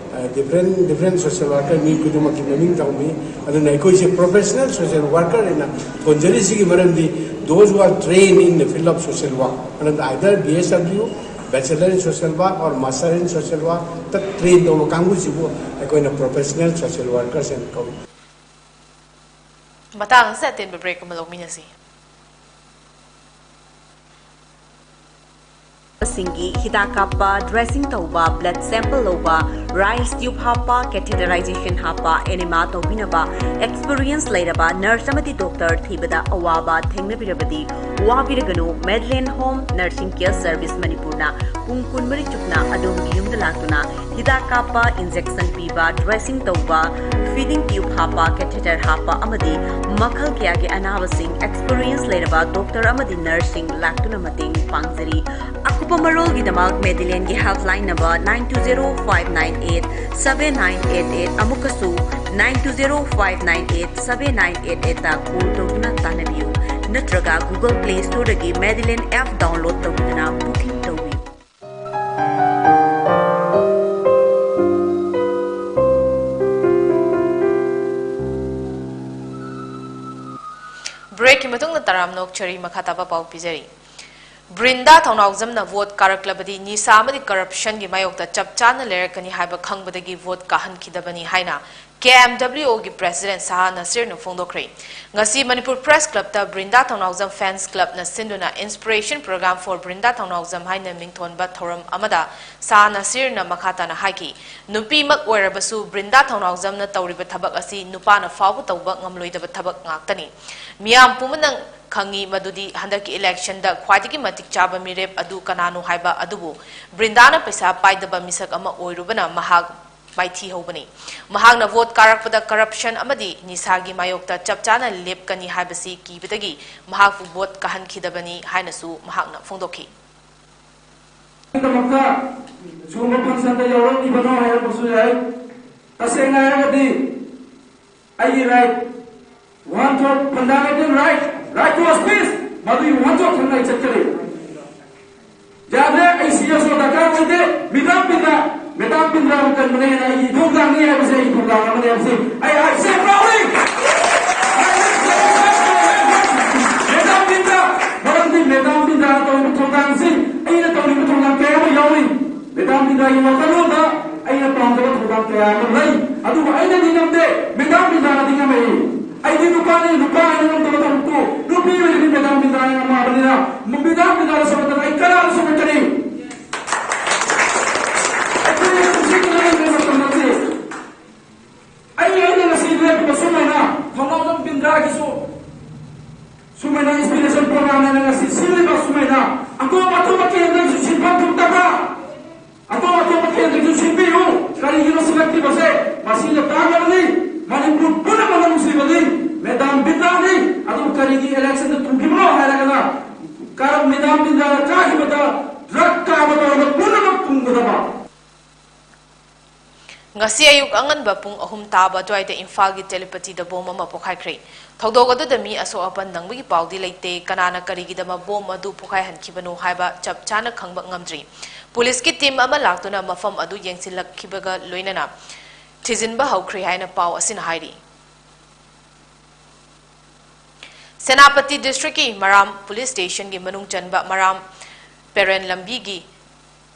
Different different social worker ꯃꯤ ꯈꯨꯗꯤꯡꯃꯛꯀꯤ ꯃꯃꯤꯡ ꯊꯝꯃꯤ꯫ ꯑꯗꯨꯅ ꯑꯩꯈꯣꯏꯁꯦ professional social worker ꯑꯣꯏꯅ ꯊꯣꯟꯖꯔꯤꯁꯤꯒꯤ ꯃꯔꯝꯗꯤ those who are trained in the field of social work, ꯃꯔꯝꯗꯤ either B S W, Bachelor in Social Work or Master in Social Work ꯇ train ꯇꯧꯕ ꯀꯥꯡꯕꯨꯁꯤꯕꯨ ꯑꯩꯈꯣꯏꯅ professional social workers ꯍꯥꯏꯅ ꯀꯧꯏ꯫ ꯃꯇꯥꯡ ꯑꯁꯤꯗ ꯑꯇꯦꯟꯕ break ꯑꯃ ꯂꯧꯃꯤꯟꯅꯁꯤ꯫ ꯁꯤꯡꯒꯤ ꯍꯤꯗꯥꯛ ꯀꯥꯞꯄ, dressing ꯇꯧꯕ, blood sample ꯂꯧꯕ, rice tube ꯍꯥꯞꯄ, catheterization ꯍꯥꯞꯄ, enema ꯇꯧꯕꯤꯅꯕ experience ꯂꯩꯔꯕ nurse ꯑꯃꯗꯤ doctor ꯊꯤꯕꯗ ꯑꯋꯥꯕ ꯊꯦꯡꯅꯕꯤꯔꯕꯗꯤ ꯋꯥꯕꯤꯔꯒꯅꯨ꯫ Madeline Home Nursing Care Service ꯃꯅꯤꯄꯨꯔꯅ ꯄꯨꯡ ꯀꯨꯟꯃꯔꯤ ꯆꯨꯞꯅ ꯑꯗꯣꯝꯒꯤ ꯌꯨꯝꯗ ꯂꯥꯛꯇꯨꯅ ꯍꯤꯗꯥꯛ ꯀꯥꯞꯄ, injection ꯄꯤꯕ, dressing ꯇꯧꯕ, feeding tube ꯍꯥꯞꯄ, catheter ꯍꯥꯞꯄ ꯑꯃꯗꯤ ꯃꯈꯜ ꯀꯌꯥꯒꯤ ꯑꯅꯥꯕꯁꯤꯡ experience ꯂꯩꯔꯕ doctor ꯑꯃꯗꯤ nurse ꯁꯤꯡ ꯂꯥꯛꯇꯨꯅ ꯃꯇꯦꯡ ꯄꯥꯡꯖꯔꯤ꯫ ꯑꯀꯨꯞꯄ ꯃꯔꯣꯜꯒꯤꯗꯃꯛ Madeline ꯒꯤ helpline number nine two zero five nine eight seven nine eight eight, ꯑꯃꯨꯛꯀꯁꯨ nine two zero five nine eight seven nine eight eight ꯇ call ꯇꯧꯗꯨꯅ ꯇꯥꯟꯅꯕꯤꯌꯨ, ꯅꯠꯇ꯭ꯔꯒ Google Play Store ꯗꯒꯤ Madeline app download ꯇꯧꯕꯤꯗꯨꯅ booking ꯇꯧꯕꯤꯌꯨ꯫ Break ꯀꯤ ꯃꯇꯨꯡꯗ ꯇꯔꯥꯝꯅ ꯑꯣꯛꯆꯔꯤ꯫ ꯃꯈꯥ ꯇꯥꯕ ꯄꯥꯎ ꯄꯤꯖꯔꯤ꯫ ꯕ꯭ꯔꯤꯟꯗꯥ ꯊꯧꯅꯥꯎꯖꯝꯅ vote ꯀꯥꯔꯛꯂꯕꯗꯤ ꯅꯤꯁꯥ ꯑꯃꯗꯤ corruption ꯒꯤ ꯃꯥꯌꯣꯛꯇ ꯆꯞ ꯆꯥꯅ ꯂꯩꯔꯛꯀꯅꯤ ꯍꯥꯏꯕ ꯈꯪꯕꯗꯒꯤ vote ꯀꯥꯍꯟꯈꯤꯗꯕꯅꯤ ꯍꯥꯏꯅ K M W O ꯒꯤ president ꯁꯍꯥ ꯅꯁꯤꯔꯅ ꯐꯣꯡꯗꯣꯛꯈ꯭ꯔꯦ꯫ ꯉꯁꯤ ꯃꯅꯤꯄꯨꯔ Press Club ꯇ ꯕ꯭ꯔꯤꯟꯗꯥ ꯊꯧꯅꯥꯎꯖꯝ fans club ꯅ ꯁꯤꯟꯗꯨꯅ Inspiration Program for ꯕ꯭ꯔꯤꯟꯗꯥ ꯊꯧꯅꯥꯎꯖꯝ ꯍꯥꯏꯅ ꯃꯤꯡꯊꯣꯟꯕ ꯊꯧꯔꯝ ꯑꯃꯗ ꯁꯍꯥ ꯅꯁꯤꯔꯅ ꯃꯈꯥ ꯇꯥꯅ ꯍꯥꯏꯈꯤ, ꯅꯨꯄꯤꯃꯛ ꯑꯣꯏꯔꯕꯁꯨ ꯕ꯭ꯔꯤꯟꯗꯥ ꯊꯧꯅꯥꯎꯖꯝꯅ ꯇꯧꯔꯤꯕ ꯊꯕꯛ ꯑꯁꯤ ꯅꯨꯄꯥꯅ ꯐꯥꯎꯕ ꯇꯧꯕ ꯉꯝꯂꯣꯏꯗꯕ ꯊꯕꯛ ꯉꯥꯛꯇꯅꯤ꯫ ꯃꯤꯌꯥꯝ ꯄꯨꯝꯕꯅ ꯈꯪꯏ ꯃꯗꯨꯗꯤ ꯍꯟꯗꯛꯀꯤ election ꯗ ꯈ꯭ꯋꯥꯏꯗꯒꯤ ꯃꯇꯤꯛ ꯆꯥꯕ ꯃꯤꯔꯦꯞ ꯑꯗꯨ ꯀꯅꯥꯅꯣ ꯍꯥꯏꯕ ꯑꯗꯨꯕꯨ ꯕ꯭ꯔꯤꯟꯗꯥꯅ ꯄꯩꯁꯥ ꯄꯥꯏꯗꯕ ꯃꯤꯁꯛ ꯑꯃ ꯑꯣꯏꯔꯨꯕꯅ ꯃꯍꯥꯛ ꯃꯥꯏꯊꯤꯍꯧꯕꯅꯤ꯫ ꯃꯍꯥꯛꯅ vote ꯀꯥꯔꯛꯄꯗ corruption ꯑꯃꯗꯤ ꯅꯤꯁꯥꯒꯤ ꯃꯥꯌꯣꯛꯇ ꯆꯞ ꯆꯥꯅ ꯂꯦꯞꯀꯅꯤ ꯍꯥꯏꯕꯁꯤ ꯀꯤꯕꯗꯒꯤ ꯃꯍꯥꯛꯄꯨ vote ꯀꯥꯍꯟꯈꯤꯗꯕꯅꯤ ꯍꯥꯏꯅꯁꯨ ꯃꯍꯥꯛꯅ ꯐꯣꯡꯗꯣꯛꯈꯤ꯫ ꯗꯃꯛꯇ ꯁꯤꯒꯨꯝꯕ function ꯗ ꯌꯥꯎꯔꯛꯂꯤꯕꯅꯣ ꯍꯥꯏꯔꯛꯄꯁꯨ ꯌꯥꯏ꯫ ꯇꯁꯦꯡꯅ ꯍꯥꯏꯔꯒꯗꯤ ꯑꯩꯒꯤ right, ꯋꯥꯍꯟꯊꯣꯛ, fundamental right, right to speech, ꯃꯗꯨꯒꯤ ꯋꯥꯍꯟꯊꯣꯛ ꯊꯝꯅ ꯑꯩ ꯆꯠꯆꯔꯤ꯫ ꯌꯥꯗ꯭ꯔꯦ, ꯑꯩ C S O ꯗꯔꯀꯥꯔ ꯑꯣꯏꯗꯦ꯫ ꯃꯦꯗꯥꯝ ꯕꯤꯟꯗ꯭ꯔꯥ, ꯃꯦꯗꯥꯝ ꯕꯤꯟꯗ꯭ꯔꯥꯕꯨ ꯀꯟꯕꯅꯦꯅ ꯑꯩꯒꯤ ꯏꯊꯧꯗꯥꯡꯅꯤ ꯍꯥꯏꯕꯁꯦ ꯑꯩꯒꯤ ꯊꯧꯗꯥꯡ ꯑꯃꯅꯤ ꯍꯥꯏꯕꯁꯤ ꯑꯩ, I say proudly꯫ ꯃꯦꯗꯥꯝ ꯕꯤꯟꯗ꯭ꯔꯥ, ꯃꯔꯝꯗꯤ ꯃꯦꯗꯥꯝ ꯕꯤꯟꯗ꯭ꯔꯥꯅ ꯇꯧꯔꯤꯕ ꯊꯧꯗꯥꯡꯁꯤ ꯑꯩꯅ ꯇꯧꯔꯤꯕ ꯊꯧꯗꯥꯡ ꯑꯩꯗꯤ ꯅꯨꯄꯥꯅꯤ, ꯅꯨꯄꯥ ꯍꯥꯏꯅ ꯉꯝꯗꯕ ꯊꯕꯛꯄꯨ ꯅꯨꯄꯤ ꯑꯣꯏꯔꯗꯤ ꯃꯦꯗꯥꯝ ꯕꯤꯟꯗ꯭ꯔꯥꯅ ꯉꯝꯃꯕꯅꯤꯅ, ꯃꯦꯗꯥꯝ ꯕꯤꯟꯗ꯭ꯔꯥꯅ ꯁꯣꯛꯂꯛꯇꯅ ꯑꯩ ꯀꯅꯥꯗ ꯁꯣꯛꯂꯛꯀꯅꯤ? ꯑꯩꯈꯣꯏꯅ ꯄꯨꯟꯁꯤ ꯀꯅꯥꯒꯤ ꯃꯇꯝ ꯅꯠꯇꯦ꯫ ꯑꯩ, ꯑꯩꯅ ꯉꯁꯤ ꯂꯦꯞꯄꯤꯕ ꯁꯨꯃꯥꯏꯅ ꯊꯧꯅꯥꯎꯖꯝ ꯕꯤꯟꯗ꯭ꯔꯥꯒꯤꯁꯨ ꯁꯨꯃꯥꯏꯅ inspiration program ꯍꯥꯏꯅ ꯉꯁꯤ ꯁꯤꯜꯂꯤꯕ ꯁꯨꯃꯥꯏꯅ ꯑꯇꯣꯞ ꯑꯇꯣꯞꯄ ꯀꯦꯟꯗ꯭ꯔꯒꯤꯁꯨ ꯁꯤꯟꯐꯝ ꯊꯣꯛꯇꯕ꯭ꯔꯥ? ꯑꯇꯣꯞ ꯑꯇꯣꯞꯄ ꯀꯦꯟꯗ꯭ꯔꯒꯤꯁꯨ ꯁꯤꯟꯕꯤꯌꯨ꯫ ꯀꯔꯤꯒꯤꯅꯣ ꯁꯤꯜꯂꯛꯇ꯭ꯔꯤꯕꯁꯦ? ꯃꯁꯤꯅ ꯇꯥꯛꯂꯕꯅꯤ ꯃꯅꯤꯄꯨꯔ ꯄꯨꯝꯅꯃꯛꯅ ꯅꯨꯡꯁꯤꯕꯗꯤ ꯃꯦꯗꯥꯝ ꯕꯤꯟꯗ꯭ꯔꯥꯅꯤ꯫ ꯑꯗꯨꯕꯨ ꯀꯔꯤꯒꯤ election ꯗ ꯇꯨꯈꯤꯕꯅꯣ ꯍꯥꯏꯔꯒꯅ, ꯀꯔꯝ ꯃꯦꯗꯥꯝ ꯕꯤꯟꯗ꯭ꯔꯥꯅ ꯀꯥꯈꯤꯕꯗ drug ꯀꯥꯕ ꯇꯧꯔꯒ ꯄꯨꯝꯅꯃꯛ ꯇꯨꯡꯒꯗꯕ꯫ ꯉꯁꯤ ꯑꯌꯨꯛ ꯑꯉꯟꯕ ꯄꯨꯡ ꯑꯍꯨꯝ ꯇꯥꯕ ꯑꯗꯨꯋꯥꯏꯗ ꯏꯝꯐꯥꯜꯒꯤ ꯇꯦꯂꯤꯄꯇꯤꯗ ꯕꯣꯝ ꯑꯃ ꯄꯣꯈꯥꯏꯈ꯭ꯔꯦ꯫ ꯊꯧꯗꯣꯛ ꯑꯗꯨꯗ ꯃꯤ ꯑꯁꯣꯛ ꯑꯄꯟ ꯅꯪꯕꯒꯤ ꯄꯥꯎꯗꯤ ꯂꯩꯇꯦ꯫ ꯀꯅꯥꯅ ꯀꯔꯤꯒꯤꯗꯃꯛ ꯕꯣꯝ ꯑꯗꯨ ꯄꯣꯈꯥꯏꯍꯟꯈꯤꯕꯅꯣ ꯍꯥꯏꯕ ꯆꯞ ꯆꯥꯅ ꯈꯪꯕ ꯉꯝꯗ꯭ꯔꯤ꯫ ꯄꯨꯂꯤꯁꯀꯤ team ꯑꯃ ꯂꯥꯛꯇꯨꯅ ꯃꯐꯝ ꯑꯗꯨ ꯌꯦꯡꯁꯤꯜꯂꯛꯈꯤꯕꯒ ꯂꯣꯏꯅꯅ ꯊꯤꯖꯤꯟꯕ ꯍꯧꯈ꯭ꯔꯦ ꯍꯥꯏꯅ ꯄꯥꯎ ꯑꯁꯤꯅ ꯍꯥꯏꯔꯤ꯫ ꯁꯦꯅꯥꯄꯇꯤ district ꯀꯤ ꯃꯔꯥꯝ police station ꯒꯤ ꯃꯅꯨꯡ ꯆꯟꯕ ꯃꯔꯥꯝ ꯄꯦꯔꯦꯟ ꯂꯝꯕꯤꯒꯤ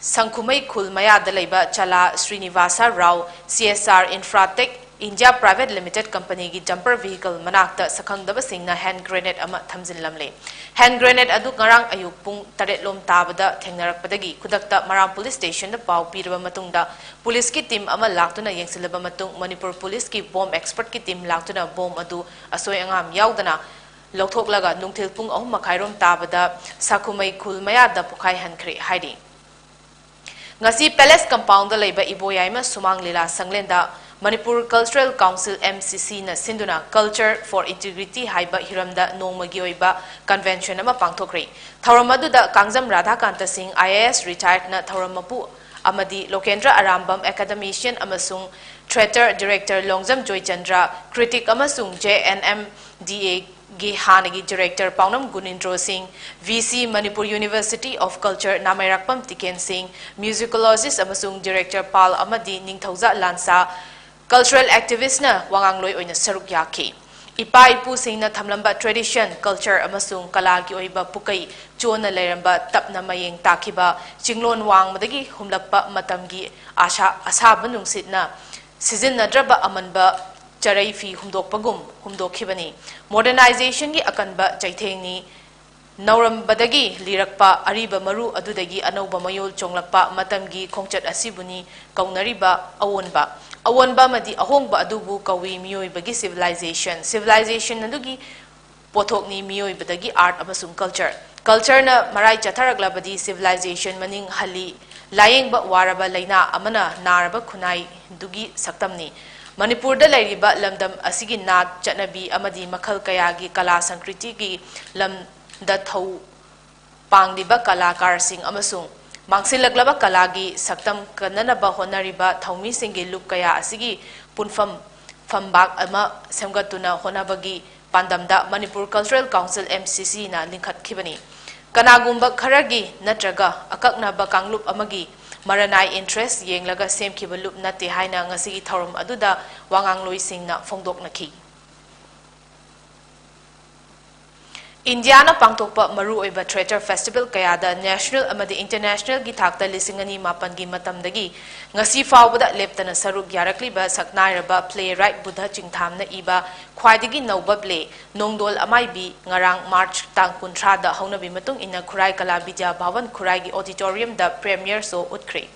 ꯁꯪꯈꯨꯃꯩ ꯈꯨꯜ ꯃꯌꯥꯗ ꯂꯩꯕ ꯆꯂꯥ Srinivas Rao, C S R Infratech India Private Limited company ꯒꯤ dumper vehicle ꯃꯅꯥꯛꯇ ꯁꯛꯈꯪꯗꯕꯁꯤꯡꯅ hand grenade ꯑꯃ ꯊꯝꯖꯤꯜꯂꯝꯂꯦ꯫ Hand grenade ꯑꯗꯨ ꯉꯔꯥꯡ ꯑꯌꯨꯛ ꯄꯨꯡ ꯇꯔꯦꯠ ꯂꯣꯝ ꯇꯥꯕꯗ ꯊꯦꯡꯅꯔꯛꯄꯗꯒꯤ ꯈꯨꯗꯛꯇ ꯃꯔꯥꯝ police station ꯗ ꯄꯥꯎ ꯄꯤꯔꯕ ꯃꯇꯨꯡꯗ ꯄꯨꯂꯤꯁꯀꯤ team ꯑꯃ ꯂꯥꯛꯇꯨꯅ ꯌꯦꯡꯁꯤꯜꯂꯕ ꯃꯇꯨꯡ ꯃꯅꯤꯄꯨꯔ ꯄꯨꯂꯤꯁꯀꯤ bomb expert ꯀꯤ team ꯂꯥꯛꯇꯨꯅ ꯕꯣꯝ ꯑꯗꯨ ꯑꯁꯣꯏ ꯑꯉꯥꯝ ꯌꯥꯎꯗꯅ ꯂꯧꯊꯣꯛꯂꯒ ꯅꯨꯡꯊꯤꯜ ꯄꯨꯡ ꯑꯍꯨꯝ ꯃꯈꯥꯏꯔꯣꯝ ꯇꯥꯕꯗ ꯁꯥꯈꯨꯃꯩ ꯈꯨꯜ ꯃꯌꯥꯗ ꯄꯣꯈꯥꯏꯍꯟꯈ꯭ꯔꯦ ꯍꯥꯏꯔꯤ꯫ ꯉꯁꯤ Palace compound ꯗ ꯂꯩꯕ ꯏꯕꯣꯌꯥꯏꯃ ꯁꯨꯃꯥꯡ ꯂꯤꯂꯥ ꯁꯪꯂꯦꯟꯗ Manipur Cultural Council, M C C ꯅ ꯁꯤꯟꯗꯨꯅ Culture for Integrity ꯍꯥꯏꯕ ꯍꯤꯔꯝꯗ ꯅꯣꯡꯃꯒꯤ ꯑꯣꯏꯕ convention ꯑꯃ ꯄꯥꯡꯊꯣꯛꯈ꯭ꯔꯦ꯫ ꯊꯧꯔꯝ ꯑꯗꯨꯗ ꯀꯥꯡꯖꯝ ꯔꯥꯙꯥꯀꯥꯟꯇ ꯁꯤꯡ, I A S retired ꯅ ꯊꯧꯔꯝ ꯃꯄꯨ ꯑꯃꯗꯤ ꯂꯣꯀꯦꯟꯗ꯭ꯔ ꯑꯔꯥꯝꯕꯝ, academician ꯑꯃꯁꯨꯡ theatre director Longjam Joychandra, critic ꯑꯃꯁꯨꯡ J N M D A ꯒꯤ ꯍꯥꯟꯅꯒꯤ director ꯄꯥꯎꯅꯝ ꯒꯨꯅꯤꯟꯗ꯭ꯔꯣ ꯁꯤꯡ, V C Manipur University of Culture ꯅꯥꯃꯩꯔꯥꯛꯄꯝ ꯇꯤꯀꯦꯟ ꯁꯤꯡ, musicologist ꯑꯃꯁꯨꯡ director ꯄꯥꯜ ꯑꯃꯗꯤ ꯅꯤꯡꯊꯧꯖꯥ ꯂꯥꯟꯁꯥ, cultural activist ꯅ ꯋꯥꯉꯥꯡꯂꯣꯏ ꯑꯣꯏꯅ ꯁꯔꯨꯛ ꯌꯥꯈꯤ꯫ ꯏꯄꯥ ꯏꯄꯨꯁꯤꯡꯅ ꯊꯝꯂꯝꯕ tradition, culture ꯑꯃꯁꯨꯡ ꯀꯂꯥꯒꯤ ꯑꯣꯏꯕ ꯄꯨꯀꯩ ꯆꯣꯟꯅ ꯂꯩꯔꯝꯕ ꯇꯞꯅ ꯃꯌꯦꯡ ꯇꯥꯈꯤꯕ ꯆꯤꯡꯂꯣꯟ ꯋꯥꯡꯃꯗꯒꯤ ꯍꯨꯝꯂꯛꯄ ꯃꯇꯝꯒꯤ ꯑꯁꯥ-, ꯑꯁꯥꯕ ꯅꯨꯡꯁꯤꯠꯅ ꯁꯤꯖꯤꯟꯅꯗ꯭ꯔꯕ ꯑꯃꯟꯕ ꯆꯔꯩ ꯐꯤ ꯍꯨꯝꯗꯣꯛꯄꯒꯨꯝ ꯍꯨꯝꯗꯣꯛꯈꯤꯕꯅꯤ꯫ Modernizationꯒꯤ ꯑꯀꯟꯕ ꯆꯩꯊꯦꯡꯅꯤ꯫ ꯅꯧꯔꯝꯕꯗꯒꯤ ꯂꯤꯔꯛꯄ ꯑꯔꯤꯕ ꯃꯔꯨ ꯑꯗꯨꯗꯒꯤ ꯑꯅꯧꯕ ꯃꯌꯣꯜ ꯆꯣꯡꯂꯛꯄ ꯃꯇꯝꯒꯤ ꯈꯣꯡꯆꯠ ꯑꯁꯤꯕꯨꯅꯤ ꯀꯧꯅꯔꯤꯕ ꯑꯑꯣꯟꯕ꯫ ꯑꯑꯣꯟꯕ ꯑꯃꯗꯤ ꯑꯍꯣꯡꯕ ꯑꯗꯨꯕꯨ ꯀꯧꯏ ꯃꯤꯑꯣꯏꯕꯒꯤ civilization꯫ Civilization ꯑꯗꯨꯒꯤ ꯄꯣꯠꯊꯣꯛꯅꯤ ꯃꯤꯑꯣꯏꯕꯗꯒꯤ art ꯑꯃꯁꯨꯡ culture꯫ Cultureꯅ ꯃꯔꯥꯏ ꯆꯠꯊꯔꯛꯂꯕꯗꯤ civilization ꯃꯅꯤꯡ ꯍꯜꯂꯤ꯫ ꯂꯥꯌꯦꯡꯕ ꯋꯥꯔꯕ ꯂꯩꯅꯥ ꯑꯃꯅ ꯅꯥꯔꯕ ꯈꯨꯟꯅꯥꯏꯗꯨꯒꯤ ꯁꯛꯇꯝꯅꯤ꯫ ꯃꯅꯤꯄꯨꯔꯗ ꯂꯩꯔꯤꯕ ꯂꯝꯗꯝ ꯑꯁꯤꯒꯤ ꯅꯥꯠ, ꯆꯠꯅꯕꯤ ꯑꯃꯗꯤ ꯃꯈꯜ ꯀꯌꯥꯒꯤ ꯀꯂꯥ ꯁꯪꯁꯀ꯭ꯔꯤꯇꯤꯒꯤ ꯂꯝꯗ ꯊꯧ ꯄꯥꯡꯂꯤꯕ ꯀꯂꯥꯀꯥꯔꯁꯤꯡ ꯑꯃꯁꯨꯡ ꯃꯥꯡꯁꯤꯜꯂꯛꯂꯕ ꯀꯂꯥꯒꯤ ꯁꯛꯇꯝ ꯀꯟꯅꯅꯕ ꯍꯣꯠꯅꯔꯤꯕ ꯊꯧꯃꯤꯁꯤꯡꯒꯤ ꯂꯨꯞ ꯀꯌꯥ ꯑꯁꯤꯒꯤ ꯄꯨꯟꯐꯝ ꯐꯝꯕꯥꯛ ꯑꯃ ꯁꯦꯝꯒꯠꯇꯨꯅ ꯍꯣꯠꯅꯕꯒꯤ ꯄꯥꯟꯗꯝꯗ Manipur Cultural Council, MCCꯅ ꯂꯤꯡꯈꯠꯈꯤꯕꯅꯤ꯫ ꯀꯅꯥꯒꯨꯝꯕ ꯈꯔꯒꯤ ꯅꯠꯇ꯭ꯔꯒ ꯑꯀꯛꯅꯕ ꯀꯥꯡꯂꯨꯞ ꯑꯃꯒꯤ ꯃꯔꯅꯥꯏ interest ꯌꯦꯡꯂꯒ ꯁꯦꯝꯈꯤꯕ ꯂꯨꯞ ꯅꯠꯇꯦ ꯍꯥꯏꯅ ꯉꯁꯤꯒꯤ ꯊꯧꯔꯝ ꯑꯗꯨꯗ ꯋꯥꯉꯥꯡꯂꯣꯏꯁꯤꯡꯅ ꯐꯣꯡꯗꯣꯛꯅꯈꯤ꯫ ꯏꯟꯗꯤꯌꯥꯅ ꯄꯥꯡꯊꯣꯛꯄ ꯃꯔꯨꯑꯣꯏꯕ theatre festival ꯀꯌꯥꯗ national ꯑꯃꯗꯤ internationalꯒꯤ ꯊꯥꯛꯇ ꯂꯤꯁꯤꯡ ꯑꯅꯤ ꯃꯥꯄꯟꯒꯤ ꯃꯇꯝꯗꯒꯤ ꯉꯁꯤ ꯐꯥꯎꯕꯗ ꯂꯦꯞꯇꯅ ꯁꯔꯨꯛ ꯌꯥꯔꯛꯂꯤꯕ ꯁꯛꯅꯥꯏꯔꯕ playwright ꯕꯨꯙ ꯆꯤꯡꯊꯥꯝꯅ ꯏꯕ ꯈ꯭ꯋꯥꯏꯗꯒꯤ ꯅꯧꯕ play ꯅꯣꯡꯗꯣꯜ ꯑꯃꯥꯏꯕꯤ ꯉꯔꯥꯡ March ꯇꯥꯡ ꯀꯨꯟꯊ꯭ꯔꯥꯗ ꯍꯧꯅꯕꯤ ꯃꯇꯨꯡ ꯏꯟꯅ ꯈꯨꯔꯥꯏ ꯀꯂꯥ ꯕꯤꯗ꯭ꯌꯥ ꯚꯥꯋꯟ ꯈꯨꯔꯥꯏꯒꯤ auditoriumꯗ premiere show ꯎꯠꯈ꯭ꯔꯦ꯫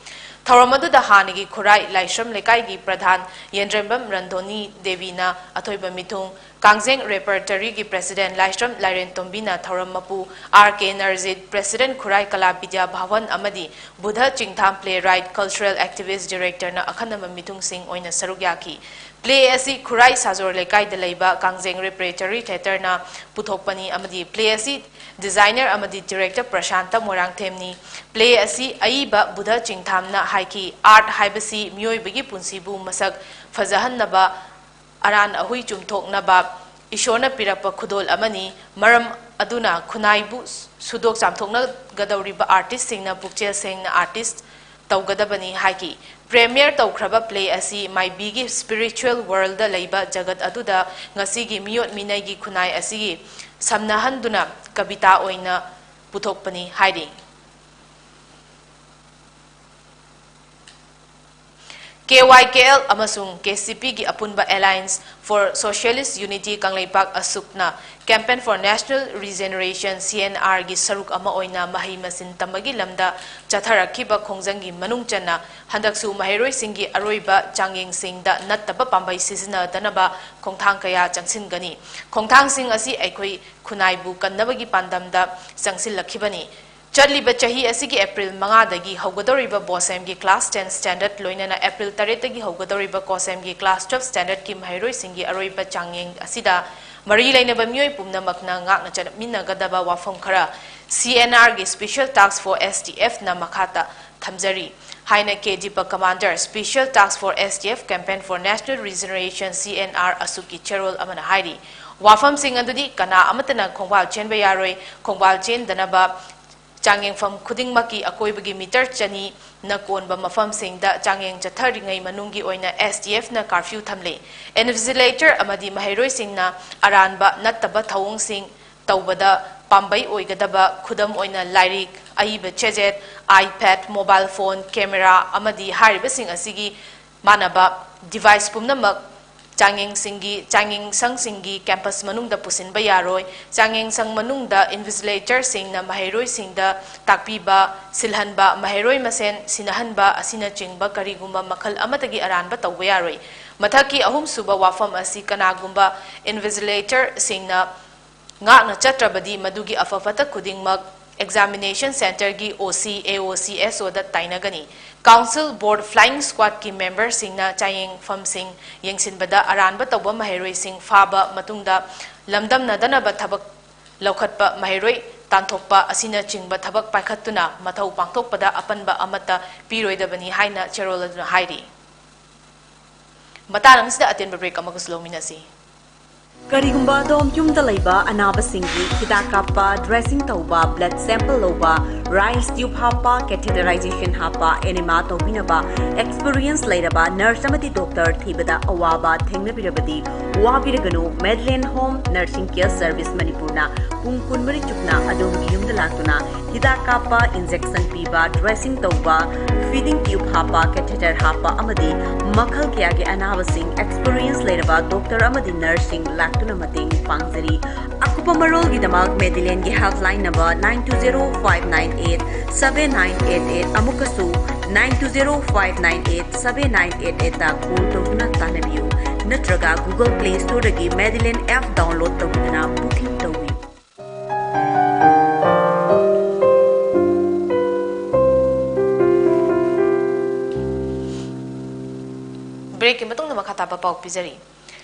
ꯊꯧꯔꯝ ꯑꯗꯨꯗ ꯍꯥꯟꯅꯒꯤ ꯈꯨꯔꯥꯏ ꯂꯥꯏꯁ꯭ꯔꯝ ꯂꯩꯀꯥꯏꯒꯤ ꯄ꯭ꯔꯙꯥꯟ ꯌꯦꯟꯗ꯭ꯔꯦꯝꯕꯝ ꯔꯟꯙꯣꯅꯤ ꯗꯦꯕꯤꯅ ꯑꯊꯣꯏꯕ ꯃꯤꯊꯨꯡ, ꯀꯥꯡꯖꯦꯡ repertoryꯒꯤ president ꯂꯥꯏꯁ꯭ꯔꯝ ꯂꯥꯏꯔꯦꯟꯇꯣꯝꯕꯤꯅ ꯊꯧꯔꯝ ꯃꯄꯨ, R K ꯅꯔꯖꯤꯠ, president ꯈꯨꯔꯥꯏ ꯀꯂꯥ ꯕꯤꯗ꯭ꯌꯥ ꯚꯥꯋꯟ ꯑꯃꯗꯤ ꯕꯨꯙ ꯆꯤꯡꯊꯥꯝ playwright cultural activist directorꯅ ꯑꯈꯟꯅꯕ ꯃꯤꯊꯨꯡꯁꯤꯡ ꯑꯣꯏꯅ ꯁꯔꯨꯛ ꯌꯥꯈꯤ꯫ Play ꯑꯁꯤ ꯈꯨꯔꯥꯏ ꯁꯥꯖꯣꯔ ꯂꯩꯀꯥꯏꯗ ꯂꯩꯕ ꯀꯥꯡꯖꯦꯡ repertory theatreꯅ ꯄꯨꯊꯣꯛꯄꯅꯤ ꯑꯃꯗꯤ play ꯑꯁꯤ designer ꯑꯃꯗꯤ director ꯄ꯭ꯔꯁꯥꯟꯇ ꯃꯣꯏꯔꯥꯡꯊꯦꯝꯅꯤ꯫ Play ꯑꯁꯤ ꯑꯏꯕ ꯕꯨꯙ ꯆꯤꯡꯊꯥꯝꯅ ꯍꯥꯏꯈꯤ, "Art ꯍꯥꯏꯕꯁꯤ ꯃꯤꯑꯣꯏꯕꯒꯤ ꯄꯨꯟꯁꯤꯕꯨ ꯃꯁꯛ ꯐꯖꯍꯟꯅꯕ ꯑꯔꯥꯟ ꯑꯍꯨꯏ ꯆꯨꯝꯊꯣꯛꯅꯕ ꯏꯁꯣꯔꯅ ꯄꯤꯔꯛꯄ ꯈꯨꯗꯣꯜ ꯑꯃꯅꯤ꯫ ꯃꯔꯝ ꯑꯗꯨꯅ ꯈꯨꯟꯅꯥꯏꯕꯨ ꯁꯨꯗꯣꯛ ꯆꯥꯝꯊꯣꯛꯅꯒꯗꯧꯔꯤꯕ artistꯁꯤꯡꯅ ꯄꯨꯛꯆꯦꯜ ꯁꯦꯡꯅ artist ꯇꯧꯒꯗꯕꯅꯤ" ꯍꯥꯏꯈꯤ꯫ Premiere ꯇꯧꯈ꯭ꯔꯕ play ꯑꯁꯤ ꯃꯥꯏꯕꯤꯒꯤ spiritual worldꯗ ꯂꯩꯕ ꯖꯒꯠ ꯑꯗꯨꯗ ꯉꯁꯤꯒꯤ ꯃꯤꯑꯣꯠ ꯃꯤꯅꯩꯒꯤ ꯈꯨꯟꯅꯥꯏ ꯑꯁꯤꯒꯤ ꯁꯝꯅꯍꯟꯗꯨꯅ ꯀꯕꯤꯇꯥ ꯑꯣꯏꯅ ꯄꯨꯊꯣꯛꯄꯅꯤ ꯍꯥꯏꯔꯤ꯫ ꯀꯦ ꯋꯥꯏ ꯀꯦ ꯑꯦꯜ ꯑꯃꯁꯨꯡ ꯀꯦ ꯁꯤ ꯄꯤꯒꯤ ꯑꯄꯨꯟꯕ Alliance for Socialist Unity ꯀꯪꯂꯩꯄꯥꯛ ꯑꯁꯨꯛꯅ Campaign for National Regeneration, C N ꯑꯥꯔꯒꯤ ꯁꯔꯨꯛ ꯑꯃ ꯑꯣꯏꯅ ꯃꯍꯩ ꯃꯁꯤꯡ ꯇꯝꯕꯒꯤ ꯂꯝꯗ ꯆꯠꯊꯔꯛꯈꯤꯕ ꯈꯣꯡꯖꯪꯒꯤ ꯃꯅꯨꯡ ꯆꯟꯅ ꯍꯟꯗꯛꯁꯨ ꯃꯍꯩꯔꯣꯏꯁꯤꯡꯒꯤ ꯑꯔꯣꯏꯕ ꯆꯥꯡꯌꯦꯡꯁꯤꯡꯗ ꯅꯠꯇꯕ ꯄꯥꯝꯕꯩ ꯁꯤꯖꯤꯟꯅꯗꯅꯕ ꯈꯣꯡꯊꯥꯡ ꯀꯌꯥ ꯆꯪꯁꯤꯟꯒꯅꯤ꯫ ꯈꯣꯡꯊꯥꯡꯁꯤꯡ ꯑꯁꯤ ꯑꯩꯈꯣꯏ ꯈꯨꯟꯅꯥꯏꯕꯨ ꯀꯟꯅꯕꯒꯤ ꯄꯥꯟꯗꯝꯗ ꯆꯪꯁꯤꯜꯂꯛꯈꯤꯕꯅꯤ꯫ ꯆꯠꯂꯤꯕ ꯆꯍꯤ ꯑꯁꯤꯒꯤ ꯑꯦꯄ꯭ꯔꯤꯜ ꯃꯉꯥꯗꯒꯤ ꯍꯧꯒꯗꯧꯔꯤꯕ ꯕꯣꯁꯦꯝꯒꯤ class ten standard ꯂꯣꯏꯅꯅ ꯑꯦꯄ꯭ꯔꯤꯜ ꯇꯔꯦꯠꯇꯒꯤ ꯍꯧꯒꯗꯧꯔꯤꯕ ꯀꯣꯁꯦꯝꯒꯤ class twelve standardꯀꯤ ꯃꯍꯩꯔꯣꯏꯁꯤꯡꯒꯤ ꯑꯔꯣꯏꯕ ꯆꯥꯡꯌꯦꯡ ꯑꯁꯤꯗ ꯃꯔꯤ ꯂꯩꯅꯕ ꯃꯤꯑꯣꯏ ꯄꯨꯝꯅꯃꯛꯅ ꯉꯥꯛꯅ ꯆꯠꯃꯤꯟꯅꯒꯗꯕ ꯋꯥꯐꯝ ꯈꯔ ꯁꯤ ꯑꯦꯟ ꯑꯥꯔꯒꯤ Special Task Force, S T Fꯅ ꯃꯈꯥ ꯊꯝꯖꯔꯤ ꯍꯥꯏꯅ ꯀꯦ Deepak, Commander, Special Task Force, S T F, Campaign for National Regeneration, C N R ꯑꯁꯨꯛꯀꯤ ꯆꯦꯔꯣꯜ ꯑꯃꯅ ꯍꯥꯏꯔꯤ꯫ ꯋꯥꯐꯝꯁꯤꯡ ꯑꯗꯨꯗꯤ ꯀꯅꯥ ꯑꯃꯠꯇꯅ ꯈꯣꯡꯕꯥꯜ ꯆꯦꯟꯕ ꯌꯥꯔꯣꯏ, ꯈꯣꯡꯕꯥꯜ ꯆꯦꯟꯗꯅꯕ ꯆꯥꯡꯌꯦꯡꯐꯝ ꯈꯨꯗꯤꯡꯃꯛꯀꯤ ꯑꯀꯣꯏꯕꯒꯤ ꯃꯤꯇꯔ ꯆꯅꯤ ꯅ ꯀꯣꯟꯕ ꯃꯐꯝꯁꯤꯡꯗ ꯆꯥꯡꯌꯦꯡ ꯆꯠꯊꯔꯤꯉꯩ ꯃꯅꯨꯡꯒꯤ ꯑꯣꯏꯅ S T Fꯅ curfew ꯊꯝꯂꯤ꯫ Invigilator ꯑꯃꯗꯤ ꯃꯍꯩꯔꯣꯏꯁꯤꯡꯅ ꯑꯔꯥꯟꯕ ꯅꯠꯇꯕ ꯊꯧꯑꯣꯡꯁꯤꯡ ꯇꯧꯕꯗ ꯄꯥꯝꯕꯩ ꯑꯣꯏꯒꯗꯕ, ꯈꯨꯗꯝ ꯑꯣꯏꯅ ꯂꯥꯏꯔꯤꯛ, ꯑꯏꯕ ꯆꯦꯖꯦꯠ, iPad, mobile phone, camera ꯑꯃꯗꯤ ꯍꯥꯏꯔꯤꯕꯁꯤꯡ ꯑꯁꯤꯒꯤ ꯃꯥꯟꯅꯕ device ꯄꯨꯝꯅꯃꯛ ꯆꯥꯡꯌꯦꯡꯁꯤꯡꯒꯤ, ꯆꯥꯡꯌꯦꯡꯁꯪꯁꯤꯡꯒꯤ campus ꯃꯅꯨꯡꯗ ꯄꯨꯁꯤꯟꯕ ꯌꯥꯔꯣꯏ꯫ ꯆꯥꯡꯌꯦꯡꯁꯪ ꯃꯅꯨꯡꯗ invigilatorꯁꯤꯡꯅ ꯃꯍꯩꯔꯣꯏꯁꯤꯡꯗ ꯇꯥꯛꯄꯤꯕ, ꯁꯤꯜꯍꯟꯕ, ꯃꯍꯩꯔꯣꯏ ꯃꯁꯦꯟ ꯁꯤꯟꯅꯍꯟꯕ ꯑꯁꯤꯅꯆꯤꯡꯕ ꯀꯔꯤꯒꯨꯝꯕ ꯃꯈꯜ ꯑꯃꯠꯇꯒꯤ ꯑꯔꯥꯟꯕ ꯇꯧꯕ ꯌꯥꯔꯣꯏ꯫ ꯃꯊꯛꯀꯤ ꯑꯍꯨꯝꯁꯨꯕ ꯋꯥꯐꯝ ꯑꯁꯤ ꯀꯅꯥꯒꯨꯝꯕ invigilatorꯁꯤꯡꯅ ꯉꯥꯛꯅ ꯆꯠꯇ꯭ꯔꯕꯗꯤ ꯃꯗꯨꯒꯤ ꯑꯐ ꯐꯠꯇ ꯈꯨꯗꯤꯡꯃꯛ examination centreꯒꯤ O C, A O C, S Oꯗ ꯇꯥꯏꯅꯒꯅꯤ꯫ Council, Board, Flying Squadꯀꯤ memberꯁꯤꯡꯅ ꯆꯥꯡꯌꯦꯡꯐꯝꯁꯤꯡ ꯌꯦꯡꯁꯤꯟꯕꯗ ꯑꯔꯥꯟꯕ ꯇꯧꯕ ꯃꯍꯩꯔꯣꯏꯁꯤꯡ ꯐꯥꯕ ꯃꯇꯨꯡꯗ ꯂꯝꯗꯝꯅꯗꯅꯕ ꯊꯕꯛ ꯂꯧꯈꯠꯄ, ꯃꯍꯩꯔꯣꯏ ꯇꯥꯟꯊꯣꯛꯄ ꯑꯁꯤꯅꯆꯤꯡꯕ ꯊꯕꯛ ꯄꯥꯏꯈꯠꯇꯨꯅ ꯃꯊꯧ ꯄꯥꯡꯊꯣꯛꯄꯗ ꯑꯄꯟꯕ ꯑꯃꯠꯇ ꯄꯤꯔꯣꯏꯗꯕꯅꯤ ꯍꯥꯏꯅ ꯆꯦꯔꯣꯜ ꯑꯗꯨꯅ ꯍꯥꯏꯔꯤ꯫ ꯃꯇꯥꯡ ꯑꯁꯤꯗ ꯑꯇꯦꯟꯕ break ꯑꯃꯒꯁꯨ ꯂꯧꯃꯤꯟꯅꯁꯤ꯫ ꯀꯔꯤꯒꯨꯝꯕ ꯑꯗꯣꯝ ꯌꯨꯝꯗ ꯂꯩꯕ ꯑꯅꯥꯕꯁꯤꯡꯒꯤ ꯍꯤꯗꯥꯛ ꯀꯥꯞꯄ, dressing ꯇꯧꯕ, blood sample ꯂꯧꯕ, Rice tube ꯍꯥꯞꯄ, catheterization ꯍꯥꯞꯄ, enema ꯇꯧꯕꯤꯅꯕ experience ꯂꯩꯔꯕ nurse ꯑꯃꯗꯤ doctor ꯊꯤꯕꯗ ꯑꯋꯥꯕ ꯊꯦꯡꯅꯕꯤꯔꯕꯗꯤ ꯋꯥꯕꯤꯔꯒꯅꯨ꯫ Madeline Home Nursing Care Service ꯃꯅꯤꯄꯨꯔꯅ ꯄꯨꯡ ꯀꯨꯟꯃꯔꯤ ꯆꯨꯞꯅ ꯑꯗꯣꯝꯒꯤ ꯌꯨꯝꯗ ꯂꯥꯛꯇꯨꯅ ꯍꯤꯗꯥꯛ ꯀꯥꯞꯄ, injection ꯄꯤꯕ, dressing ꯇꯧꯕ, feeding tube ꯍꯥꯞꯄ, catheter ꯍꯥꯞꯄ ꯑꯃꯗꯤ ꯃꯈꯜ ꯀꯌꯥꯒꯤ ꯑꯅꯥꯕꯁꯤꯡ experience ꯂꯩꯔꯕ doctor ꯑꯃꯗꯤ nurseꯁꯤꯡ ꯂꯥꯛꯇꯨꯅ ꯃꯇꯦꯡ ꯄꯥꯡꯖꯔꯤ꯫ ꯑꯀꯨꯞꯄ ꯃꯔꯣꯜꯒꯤꯗꯃꯛ Madelineꯒꯤ helpline number nine two zero five nine eight seven nine eight eight, ꯑꯃꯨꯛꯀꯁꯨ nine two zero five nine eight seven nine eight eightꯇ call ꯇꯧꯗꯨꯅ ꯇꯥꯟꯅꯕꯤꯌꯨ, ꯅꯠꯇ꯭ꯔꯒ Google Play Storeꯗꯒꯤ Madeline app download ꯇꯧꯗꯨꯅ booking ꯇꯧꯕꯤꯌꯨ꯫ Breakꯀꯤ ꯃꯇꯨꯡꯗ ꯃꯈꯥ ꯇꯥꯕ ꯄꯥꯎ ꯄꯤꯖꯔꯤ꯫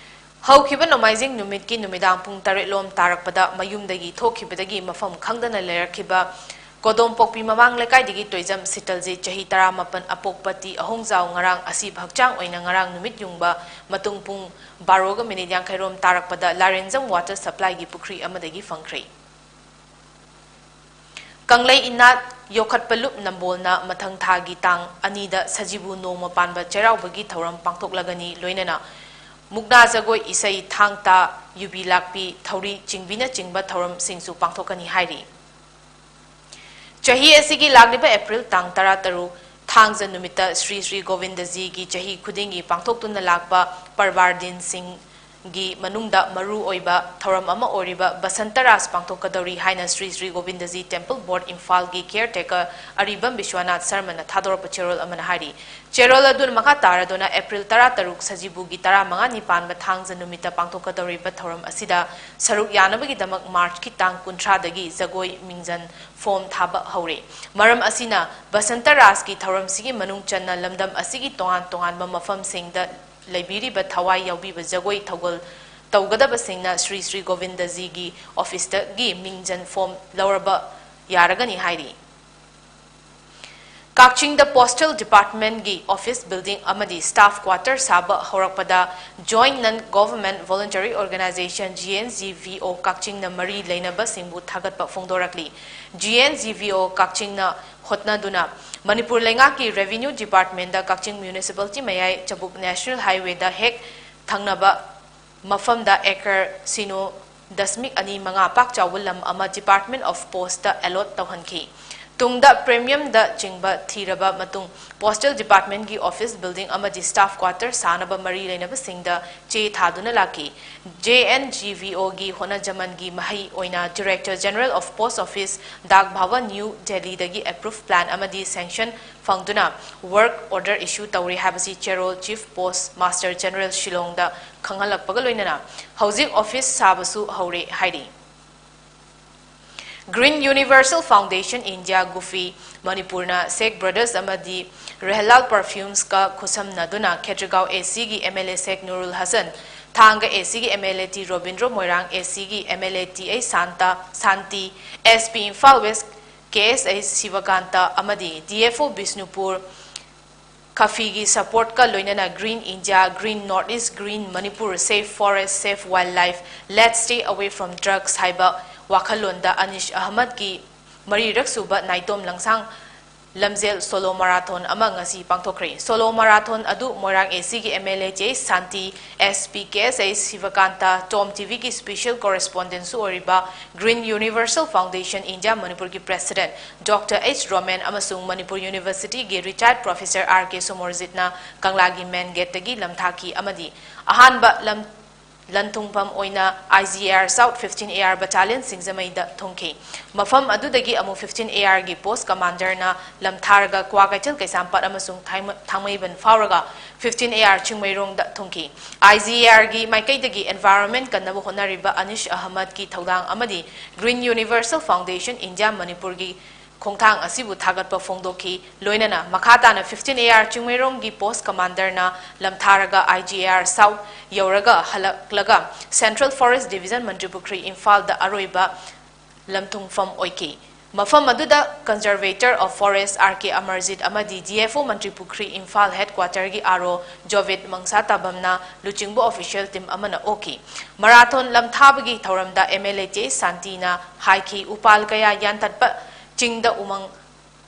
ꯍꯧꯈꯤꯕ ꯅꯣꯡꯃꯥꯏꯖꯤꯡ ꯅꯨꯃꯤꯠꯀꯤ ꯅꯨꯃꯤꯗꯥꯡ ꯄꯨꯡ ꯇꯔꯦꯠ ꯂꯣꯝ ꯇꯥꯔꯛꯄꯗ ꯃꯌꯨꯝꯗꯒꯤ ꯊꯣꯛꯈꯤꯕꯗꯒꯤ ꯃꯐꯝ ꯈꯪꯗꯅ ꯂꯩꯔꯛꯈꯤꯕ ꯀꯣꯗꯣꯝꯄꯣꯛꯄꯤ ꯃꯃꯥꯡ ꯂꯩꯀꯥꯏꯗꯒꯤ ꯇꯣꯏꯖꯝ ꯁꯤꯇꯜꯖꯤꯠ, ꯆꯍꯤ ꯇꯔꯥꯃꯥꯄꯟ, ꯑꯄꯣꯛꯄ ꯇꯤ ꯑꯍꯣꯡꯖꯥꯎ ꯉꯔꯥꯡ ꯑꯁꯤꯕ ꯍꯛꯆꯥꯡ ꯑꯣꯏꯅ ꯉꯔꯥꯡ ꯅꯨꯃꯤꯠ ꯌꯨꯡꯕ ꯃꯇꯨꯡ ꯄꯨꯡ ꯕꯥꯔꯣꯒ ꯃꯤꯅꯤꯠ ꯌꯥꯡꯈꯩ ꯔꯣꯝ ꯇꯥꯔꯛꯄꯗ ꯂꯥꯔꯦꯟꯖꯝ water supplyꯒꯤ ꯄꯨꯈ꯭ꯔꯤ ꯑꯃꯗꯒꯤ ꯐꯪꯈ꯭ꯔꯦ꯫ ꯀꯪꯂꯩ ꯏꯅꯥꯠ ꯌꯣꯛꯈꯠꯄ ꯂꯨꯞ ꯅꯝꯕꯣꯜꯅ ꯃꯊꯪ ꯊꯥꯒꯤ ꯇꯥꯡ ꯑꯅꯤꯗ ꯁꯖꯤꯕꯨ ꯅꯣꯡꯃ ꯄꯥꯟꯕ ꯆꯩꯔꯥꯎꯕꯒꯤ ꯊꯧꯔꯝ ꯄꯥꯡꯊꯣꯛꯂꯒꯅꯤ, ꯂꯣꯏꯅꯅ ꯃꯨꯛꯅꯥ ꯖꯒꯣꯏ, ꯏꯁꯩ, ꯊꯥꯡ ꯇꯥ, ꯌꯨꯕꯤ ꯂꯥꯛꯄꯤ, ꯊꯧꯔꯤ ꯆꯤꯡꯕꯤꯅꯆꯤꯡꯕ ꯊꯧꯔꯝꯁꯤꯡꯁꯨ ꯄꯥꯡꯊꯣꯛꯀꯅꯤ ꯍꯥꯏꯔꯤ꯫ ꯆꯍꯤ ꯑꯁꯤꯒꯤ ꯂꯥꯛꯂꯤꯕ ꯑꯦꯄ꯭ꯔꯤꯜ ꯇꯥꯡ ꯇꯔꯥꯇꯔꯨꯛ, ꯊꯥꯡꯖ ꯅꯨꯃꯤꯠꯇ ꯁ꯭ꯔꯤ ꯁ꯭ꯔꯤ ꯒꯣꯕꯤꯟꯗꯖꯤꯒꯤ ꯆꯍꯤ ꯈꯨꯗꯤꯡꯒꯤ ꯄꯥꯡꯊꯣꯛꯇꯨꯅ ꯂꯥꯛꯄ ꯄꯔꯕꯥꯔ ꯗꯤꯟꯁꯤꯡꯒꯤ ꯃꯅꯨꯡꯗ ꯃꯔꯨ ꯑꯣꯏꯕ ꯊꯧꯔꯝ ꯑꯃ ꯑꯣꯏꯔꯤꯕ ꯕꯁꯟꯇ ꯔꯥꯁ ꯄꯥꯡꯊꯣꯛꯀꯗꯧꯔꯤ ꯍꯥꯏꯅ ꯁ꯭ꯔꯤ ꯁ꯭ꯔꯤ ꯒꯣꯕꯤꯟꯗꯖꯤ Temple Board ꯏꯝꯐꯥꯜꯒꯤ caretaker ꯑꯔꯤꯕꯝ ꯕꯤꯁ꯭ꯋꯥꯅꯥꯊ ꯁꯔꯃꯅ ꯊꯥꯗꯣꯔꯛꯄ ꯆꯦꯔꯣꯜ ꯑꯃꯅ ꯍꯥꯏꯔꯤ꯫ ꯆꯦꯔꯣꯜ ꯑꯗꯨꯅ ꯃꯈꯥ ꯇꯥꯔꯗꯨꯅ ꯑꯦꯄ꯭ꯔꯤꯜ ꯇꯔꯥꯇꯔꯨꯛ ꯁꯖꯤꯕꯨꯒꯤ ꯇꯔꯥꯃꯉꯥꯅꯤ ꯄꯥꯟꯕ ꯊꯥꯡꯖ ꯅꯨꯃꯤꯠꯇ ꯄꯥꯡꯊꯣꯛꯀꯗꯧꯔꯤꯕ ꯊꯧꯔꯝ ꯑꯁꯤꯗ ꯁꯔꯨꯛ ꯌꯥꯅꯕꯒꯤꯗꯃꯛ ꯃꯥꯔꯆꯀꯤ ꯇꯥꯡ ꯀꯨꯟꯊ꯭ꯔꯥꯗꯒꯤ ꯖꯒꯣꯏ ꯃꯤꯡꯖꯟ form ꯊꯥꯕ ꯍꯧꯔꯦ꯫ ꯃꯔꯝ ꯑꯁꯤꯅ, ꯕꯁꯟꯇ ꯔꯥꯁꯀꯤ ꯊꯧꯔꯝꯁꯤꯒꯤ ꯃꯅꯨꯡ ꯆꯟꯅ ꯂꯝꯗꯝ ꯑꯁꯤꯒꯤ ꯇꯣꯉꯥꯟ ꯇꯣꯉꯥꯟꯕ ꯃꯐꯝꯁꯤꯡꯗ ꯂꯩꯕꯤꯔꯤꯕ ꯊꯋꯥꯏ ꯌꯥꯎꯕꯤꯕ ꯖꯒꯣꯏ ꯊꯧꯒꯜ ꯇꯧꯒꯗꯕꯁꯤꯡꯅ ꯁ꯭ꯔꯤ ꯁ꯭ꯔꯤ ꯒꯣꯕꯤꯟꯗꯖꯤꯒꯤ officeꯇꯒꯤ ꯃꯤꯡꯖꯟ form ꯂꯧꯔꯕ ꯌꯥꯔꯒꯅꯤ ꯍꯥꯏꯔꯤ꯫ ꯀꯛꯆꯤꯡꯗ Postal Department ꯀꯤ office building ꯑꯃꯗꯤ staff quarter ꯁꯥꯕ ꯍꯧꯔꯛꯄꯗ Joint Non Government Voluntary Organization, G N G V O, ꯀꯛꯆꯤꯡꯅ ꯃꯔꯤ ꯂꯩꯅꯕꯁꯤꯡꯕꯨ ꯊꯥꯒꯠꯄ ꯐꯣꯡꯗꯣꯔꯛꯂꯤ꯫ G N G V O ꯀꯛꯆꯤꯡꯅ ꯍꯣꯠꯅꯗꯨꯅ ꯃꯅꯤꯄꯨꯔ ꯂꯩꯉꯥꯛꯀꯤ Revenue Department ꯀꯛꯆꯤꯡ Municipality ꯃꯌꯥꯏ ꯆꯕꯨꯛ National Highway ꯗ ꯍꯦꯛ ꯊꯪꯅꯕ ꯃꯐꯝꯗ acre ꯁꯤꯅꯣ ꯗꯁꯃꯤꯛ ꯑꯅꯤ ꯃꯉꯥ ꯄꯥꯛ ꯆꯥꯎꯕ ꯂꯝ ꯑꯃ Department of Post ꯇ allot ꯇꯧꯍꯟꯈꯤ꯫ ꯇꯨꯡꯗ premium ꯗ ꯆꯤꯡꯕ ꯊꯤꯔꯕ ꯃꯇꯨꯡ, Postal Department ꯀꯤ office building ꯑꯃꯗꯤ staff quarter ꯁꯥꯅꯕ ꯃꯔꯤ ꯂꯩꯅꯕꯁꯤꯡꯗ ꯆꯦ ꯊꯥꯗꯨꯅ ꯂꯥꯛꯈꯤ꯫ J N G V O ꯒꯤ ꯍꯣꯠꯅꯖꯃꯟꯒꯤ ꯃꯍꯩ ꯑꯣꯏꯅ Director General of Post Office, Dak Bhawan, New Delhi ꯗꯒꯤ approve plan ꯑꯃꯗꯤ sanction ꯐꯪꯗꯨꯅ work order issue ꯇꯧꯔꯦ ꯍꯥꯏꯕꯁꯤ ꯆꯦꯔꯣꯜ Chief Post Master General ꯁꯤꯂꯣꯡꯗ ꯈꯪꯍꯜꯂꯛꯄꯒ ꯂꯣꯏꯅꯅ ꯍꯧꯖꯤꯛ office ꯁꯥꯕꯁꯨ ꯍꯧꯔꯦ ꯍꯥꯏꯔꯤ꯫ Green Universal Foundation India, ꯒꯨꯐꯤ, ꯃꯅꯤꯄꯨꯔꯅ Sek Brothers ꯑꯃꯗꯤ Rehalal Perfumes ꯀ ꯈꯨꯠꯁꯝꯅꯗꯨꯅ ꯈꯦꯇ꯭ꯔꯤꯒꯥꯎ A C ꯒꯤ M L A Sek Nurul Hassan, ꯊꯥꯡꯒ A C ꯒꯤ M L A T Robindro, Moirang A C ꯒꯤ M L A T A Santa, Santi, S P Imphal West K S H Sivakanta ꯑꯃꯗꯤ D F O Bishnupur ꯒꯨꯐꯤꯒꯤ support ꯀ ꯂꯣꯏꯅꯅ Green India, Green Northeast, Green Manipur, Save Forest, Save Wildlife, Let's Stay Away from Drugs ꯍꯥꯏꯕ ꯋꯥꯈꯜꯂꯣꯟꯗ ꯑꯅꯤꯁ ꯑꯍꯃꯗꯀꯤ ꯃꯔꯤꯔꯛ ꯁꯨꯕ ꯅꯥꯏꯇꯣꯝ ꯂꯪꯁꯥꯡ ꯂꯝꯖꯦꯜ Solo Marathon ꯑꯃ ꯉꯁꯤ ꯄꯥꯡꯊꯣꯛꯈ꯭ꯔꯦ꯫ Solo Marathon ꯑꯗꯨ ꯃꯣꯏꯔꯥꯡ A C ꯒꯤ M L A J Santi, S P K S H Sivakanta, Tom T V ꯒꯤ special correspondent ꯁꯨ ꯑꯣꯏꯔꯤꯕ Green Universal Foundation India ꯃꯅꯤꯄꯨꯔꯒꯤ President Doctor H Roman ꯑꯃꯁꯨꯡ ꯃꯅꯤꯄꯨꯔ University ꯒꯤ retired professor R K ꯁꯣꯃꯣꯔꯖꯤꯠꯅ ꯀꯪꯂꯥꯒꯤ main gate ꯇꯒꯤ ꯂꯝꯊꯥꯈꯤ ꯑꯃꯗꯤ ꯑꯍꯥꯟꯕ ꯂꯝ, ꯂꯟꯊꯨꯡꯐꯝ ꯑꯣꯏꯅ I G A R South fifteen A R Battalion ꯁꯤꯡꯖꯃꯩꯗ ꯊꯨꯡꯈꯤ꯫ ꯃꯐꯝ ꯑꯗꯨꯗꯒꯤ ꯑꯃꯨꯛ fifteen A R ꯒꯤ post commander ꯅ ꯂꯝꯊꯥꯔꯒ ꯀ꯭ꯋꯥꯀꯩꯊꯦꯜ, ꯀꯩꯁꯥꯝꯄꯥꯠ ꯑꯃꯁꯨꯡ ꯊꯥꯡꯃ-, ꯊꯥꯡꯃꯩꯕꯟ ꯐꯥꯎꯔꯒ fifteen A R ꯆꯤꯡꯃꯩꯔꯣꯡꯗ ꯊꯨꯡꯈꯤ꯫ I G A R ꯒꯤ ꯃꯥꯏꯀꯩꯗꯒꯤ environment ꯀꯟꯅꯕ ꯍꯣꯠꯅꯔꯤꯕ ꯑꯅꯤꯁ ꯑꯍꯃꯗꯀꯤ ꯊꯧꯗꯥꯡ ꯑꯃꯗꯤ Green Universal Foundation India ꯃꯅꯤꯄꯨꯔꯒꯤ ꯈꯣꯡꯊꯥꯡ ꯑꯁꯤꯕꯨ ꯊꯥꯒꯠꯄ ꯐꯣꯡꯗꯣꯛꯈꯤ꯫ ꯂꯣꯏꯅꯅ ꯃꯈꯥ ꯇꯥꯅ fifteen A R ꯆꯤꯡꯃꯩꯔꯣꯡꯒꯤ post commander ꯅ ꯂꯝꯊꯥꯔꯒ I G A R South ꯌꯧꯔꯒ ꯍꯜꯂꯛꯂꯒ Central Forest Division, ꯃꯟꯇ꯭ꯔꯤꯄꯨꯈ꯭ꯔꯤ, ꯏꯝꯐꯥꯜꯗ ꯑꯔꯣꯏꯕ ꯂꯝꯊꯨꯡꯐꯝ ꯑꯣꯏꯈꯤ꯫ ꯃꯐꯝ ꯑꯗꯨꯗ Conservator of Forest R K Amarjit ꯑꯃꯗꯤ D F O Mantripukhri Imphal headquarter ꯒꯤ R O Jovet Mangsatabamꯅ ꯂꯨꯆꯤꯡꯕ official team ꯑꯃꯅ ꯑꯣꯛꯈꯤ꯫ Marathon ꯂꯝ ꯊꯥꯕꯒꯤ ꯊꯧꯔꯝꯗ M L A ꯆꯦ ꯁꯥꯟꯇꯤꯅ ꯍꯥꯏꯈꯤ, ꯎꯄꯥꯜ ꯀꯌꯥ ꯌꯥꯟꯊꯠꯄ, ꯆꯤꯡꯗ ꯎꯃꯪ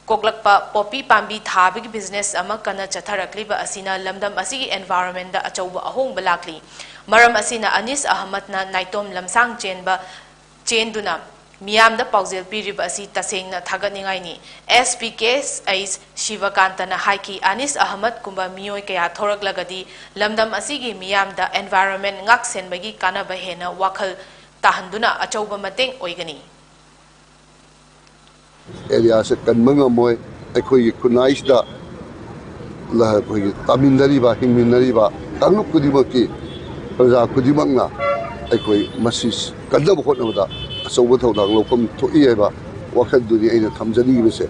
ꯀꯣꯛꯂꯛꯄ, ꯄꯣꯄꯤ ꯄꯥꯝꯕꯤ ꯊꯥꯕꯒꯤ business ꯑꯃ ꯀꯟꯅ ꯆꯠꯊꯔꯛꯂꯤꯕ ꯑꯁꯤꯅ ꯂꯝꯗꯝ ꯑꯁꯤꯒꯤ environment ꯗ ꯑꯆꯧꯕ ꯑꯍꯣꯡꯕ ꯂꯥꯛꯂꯤ꯫ ꯃꯔꯝ ꯑꯁꯤꯅ ꯑꯅꯤꯁ ꯑꯍꯃꯗꯅ ꯅꯥꯏꯇꯣꯝ ꯂꯝꯁꯥꯡ ꯆꯦꯟꯕ, ꯆꯦꯟꯗꯨꯅ ꯃꯤꯌꯥꯝꯗ ꯄꯥꯎꯖꯦꯜ ꯄꯤꯔꯤꯕ ꯑꯁꯤ ꯇꯁꯦꯡꯅ ꯊꯥꯒꯠꯅꯤꯡꯉꯥꯏꯅꯤ꯫ S P K H ꯁꯤꯕꯀꯥꯟꯇꯅ ꯍꯥꯏꯈꯤ, ꯑꯅꯤꯁ ꯑꯍꯃꯗꯀꯨꯝꯕ ꯃꯤꯑꯣꯏ ꯀꯌꯥ ꯊꯣꯔꯛꯂꯒꯗꯤ ꯂꯝꯗꯝ ꯑꯁꯤꯒꯤ ꯃꯤꯌꯥꯝꯗ environment ꯉꯥꯛ ꯁꯦꯟꯕꯒꯤ ꯀꯥꯟꯅꯕ ꯍꯦꯟꯅ ꯋꯥꯈꯜ ꯇꯥꯍꯟꯗꯨꯅ ꯑꯆꯧꯕ ꯃꯇꯦꯡ ꯑꯣꯏꯒꯅꯤ꯫ Area ꯁꯦ ꯀꯟꯕ ꯉꯝꯃꯣꯏ꯫ ꯑꯩꯈꯣꯏꯒꯤ ꯈꯨꯟꯅꯥꯏꯁꯤꯗ ꯂ-, ꯑꯩꯈꯣꯏꯒꯤ ꯇꯥꯃꯤꯟꯅꯔꯤꯕ, ꯍꯤꯡꯃꯤꯟꯅꯔꯤꯕ ꯀꯥꯡꯂꯨꯞ ꯈꯨꯗꯤꯡꯃꯛꯀꯤ ꯄ꯭ꯔꯖꯥ ꯈꯨꯗꯤꯡꯃꯛꯅ ꯑꯩꯈꯣꯏ ꯃꯁꯤ ꯀꯟꯅꯕ ꯍꯣꯠꯅꯕꯗ ꯑꯆꯧꯕ ꯊꯧꯗꯥꯡ ꯂꯧꯐꯝ ꯊꯣꯛꯏ ꯍꯥꯏꯕ ꯋꯥꯈꯜꯗꯨꯅꯤ ꯑꯩꯅ ꯊꯝꯖꯅꯤꯡꯉꯤꯕꯁꯦ꯫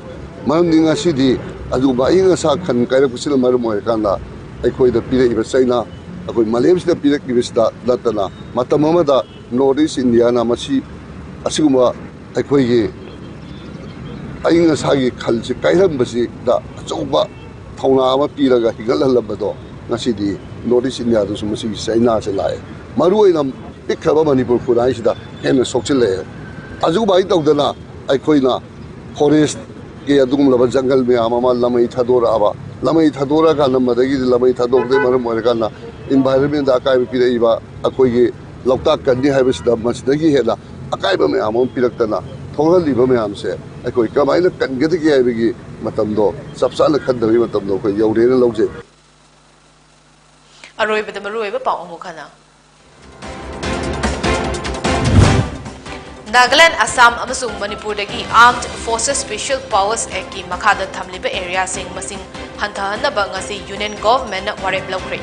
ꯃꯔꯝꯗꯤ ꯉꯁꯤꯗꯤ ꯑꯗꯨꯒꯨꯝꯕ ꯑꯏꯪ ꯑꯁꯥ ꯈꯟ ꯀꯥꯏꯔꯛꯄꯁꯤꯅ ꯃꯔꯝ ꯑꯣꯏꯔꯀꯥꯟꯗ ꯑꯩꯈꯣꯏꯗ ꯄꯤꯔꯛꯏꯕ ꯆꯩꯅꯥ, ꯑꯩꯈꯣꯏ ꯃꯥꯂꯦꯝꯁꯤꯗ ꯄꯤꯔꯛꯂꯤꯕꯁꯤꯗ ꯅꯠꯇꯅ ꯃꯇꯝ ꯑꯃꯗ North East India ꯅ ꯃꯁꯤ ꯑꯁꯤꯒꯨꯝꯕ ꯑꯩꯈꯣꯏꯒꯤ ꯑꯏꯪ ꯑꯁꯥꯒꯤ ꯈꯜꯁꯤ ꯀꯥꯏꯔꯝꯕꯁꯤꯗ ꯑꯆꯧꯕ ꯊꯧꯅꯥ ꯑꯃ ꯄꯤꯔꯒ ꯍꯤꯡꯒꯠꯍꯜꯂꯝꯕꯗꯣ ꯉꯁꯤꯗꯤ North East India ꯗꯁꯨ ꯃꯁꯤꯒꯤ ꯆꯩꯅꯥꯁꯦ ꯂꯥꯛꯑꯦ꯫ ꯃꯔꯨꯑꯣꯏꯅ ꯄꯤꯛꯈ꯭ꯔꯕ ꯃꯅꯤꯄꯨꯔ ꯈꯨꯟꯅꯥꯏꯁꯤꯗ ꯍꯦꯟꯅ ꯁꯣꯛꯆꯤꯜꯂꯛꯑꯦ꯫ ꯑꯗꯨꯃꯥꯏꯅ ꯇꯧꯗꯅ ꯑꯩꯈꯣꯏꯅ forest ꯀꯤ ꯑꯗꯨꯒꯨꯝꯂꯕ ꯖꯪꯒꯜ ꯃꯌꯥꯝ ꯑꯃ ꯂꯃꯩ ꯊꯥꯗꯣꯔꯛꯑꯕ, ꯂꯃꯩ ꯊꯥꯗꯣꯔꯛꯑꯀꯥꯟꯗ ꯃꯗꯒꯤꯗꯤ ꯂꯃꯩ ꯊꯥꯗꯣꯔꯛꯄꯗꯒꯤ ꯃꯔꯝ ꯑꯣꯏꯔꯀꯥꯟꯗ environment ꯗ ꯑꯀꯥꯏꯕ ꯄꯤꯔꯛꯏꯕ ꯑꯩꯈꯣꯏꯒꯤ ꯂꯣꯛꯇꯥꯛ ꯀꯟꯅꯤ ꯍꯥꯏꯕꯁꯤꯗ ꯃꯁꯤꯗꯒꯤ ꯍꯦꯟꯅ ꯑꯀꯥꯏꯕ ꯃꯌꯥꯝ ꯑꯃ ꯄꯤꯔꯛꯇꯅ ꯊꯣꯛꯍꯜꯂꯤꯕ ꯃꯌꯥꯝꯁꯦ ꯑꯩꯈꯣꯏ ꯀꯃꯥꯏꯅ ꯀꯟꯒꯗꯒꯦ ꯍꯥꯏꯕꯒꯤ ꯃꯇꯝꯗꯣ ꯆꯞ ꯆꯥꯅ ꯈꯟꯗꯕꯒꯤ ꯃꯇꯝꯗꯣ ꯑꯩꯈꯣꯏ ꯌꯧꯔꯦꯅ ꯂꯧꯖꯩ꯫ ꯑꯔꯣꯏꯕꯗ ꯃꯔꯨꯑꯣꯏꯕ ꯄꯥꯎ ꯑꯃꯨꯛ ꯍꯟꯅ꯫ ꯅꯥꯒꯥꯂꯦꯟ, ꯑꯁꯥꯝ ꯑꯃꯁꯨꯡ ꯃꯅꯤꯄꯨꯔꯗꯒꯤ Armed Forces Special Powers Act ꯀꯤ ꯃꯈꯥꯗ ꯊꯝꯂꯤꯕ area ꯁꯤꯡ ꯃꯁꯤꯡ ꯍꯟꯊꯍꯟꯅꯕ ꯉꯁꯤ Union Government ꯅ ꯋꯥꯔꯦꯞ ꯂꯧꯈ꯭ꯔꯦ꯫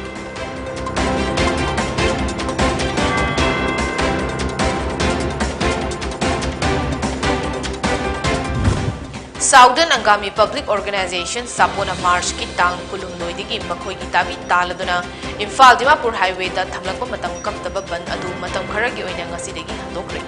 Southern Angami Public Organization, ꯁꯥꯄꯣꯅ, March ꯀꯤ ꯇꯥꯡ ꯀꯨꯟꯍꯨꯝꯗꯣꯏꯗꯒꯤ ꯃꯈꯣꯏꯒꯤ ꯇꯥꯕꯤ ꯇꯥꯂꯗꯨꯅ ꯏꯝꯐꯥꯜ ꯗꯤꯃꯥꯄꯨꯔ highway ꯗ ꯊꯝꯂꯛꯄ ꯃꯇꯝ ꯀꯛꯇꯕ ꯕꯟ ꯑꯗꯨ ꯃꯇꯝ ꯈꯔꯒꯤ ꯑꯣꯏꯅ ꯉꯁꯤꯗꯒꯤ ꯍꯟꯗꯣꯛꯈ꯭ꯔꯦ꯫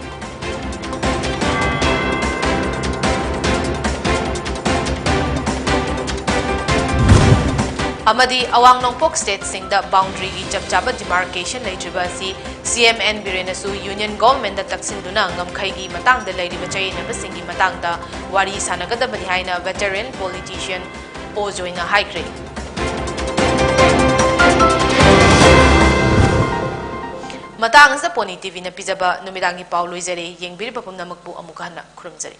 ꯑꯃꯗꯤ ꯑꯋꯥꯡ ꯅꯣꯡꯄꯣꯛ stateꯁꯤꯡꯗ boundaryꯒꯤ ꯆꯞ ꯆꯥꯕ demarcation ꯂꯩꯇ꯭ꯔꯤꯕ ꯑꯁꯤ CM N ꯕꯤꯔꯦꯟꯅꯁꯨ Union Governmentꯗ ꯇꯛꯁꯤꯟꯗꯨꯅ ꯉꯝꯈꯩꯒꯤ ꯃꯇꯥꯡꯗ ꯂꯩꯔꯤꯕ ꯆꯌꯦꯠꯅꯕꯁꯤꯡꯒꯤ ꯃꯇꯥꯡꯗ ꯋꯥꯔꯤ ꯁꯥꯟꯅꯒꯗꯕꯅꯤ ꯍꯥꯏꯅ veteran politician ꯑꯣ ꯖꯣꯏꯅ ꯍꯥꯏꯈ꯭ꯔꯦ꯫ ꯃꯇꯥꯡ ꯑꯁꯤꯗ Pony TVꯅ ꯄꯤꯖꯕ ꯅꯨꯃꯤꯗꯥꯡꯒꯤ ꯄꯥꯎ ꯂꯣꯏꯖꯔꯦ꯫ ꯌꯦꯡꯕꯤꯔꯤꯕ ꯄꯨꯝꯅꯃꯛꯄꯨ ꯑꯃꯨꯛ ꯍꯟꯅ ꯈꯨꯔꯨꯝꯖꯔꯤ꯫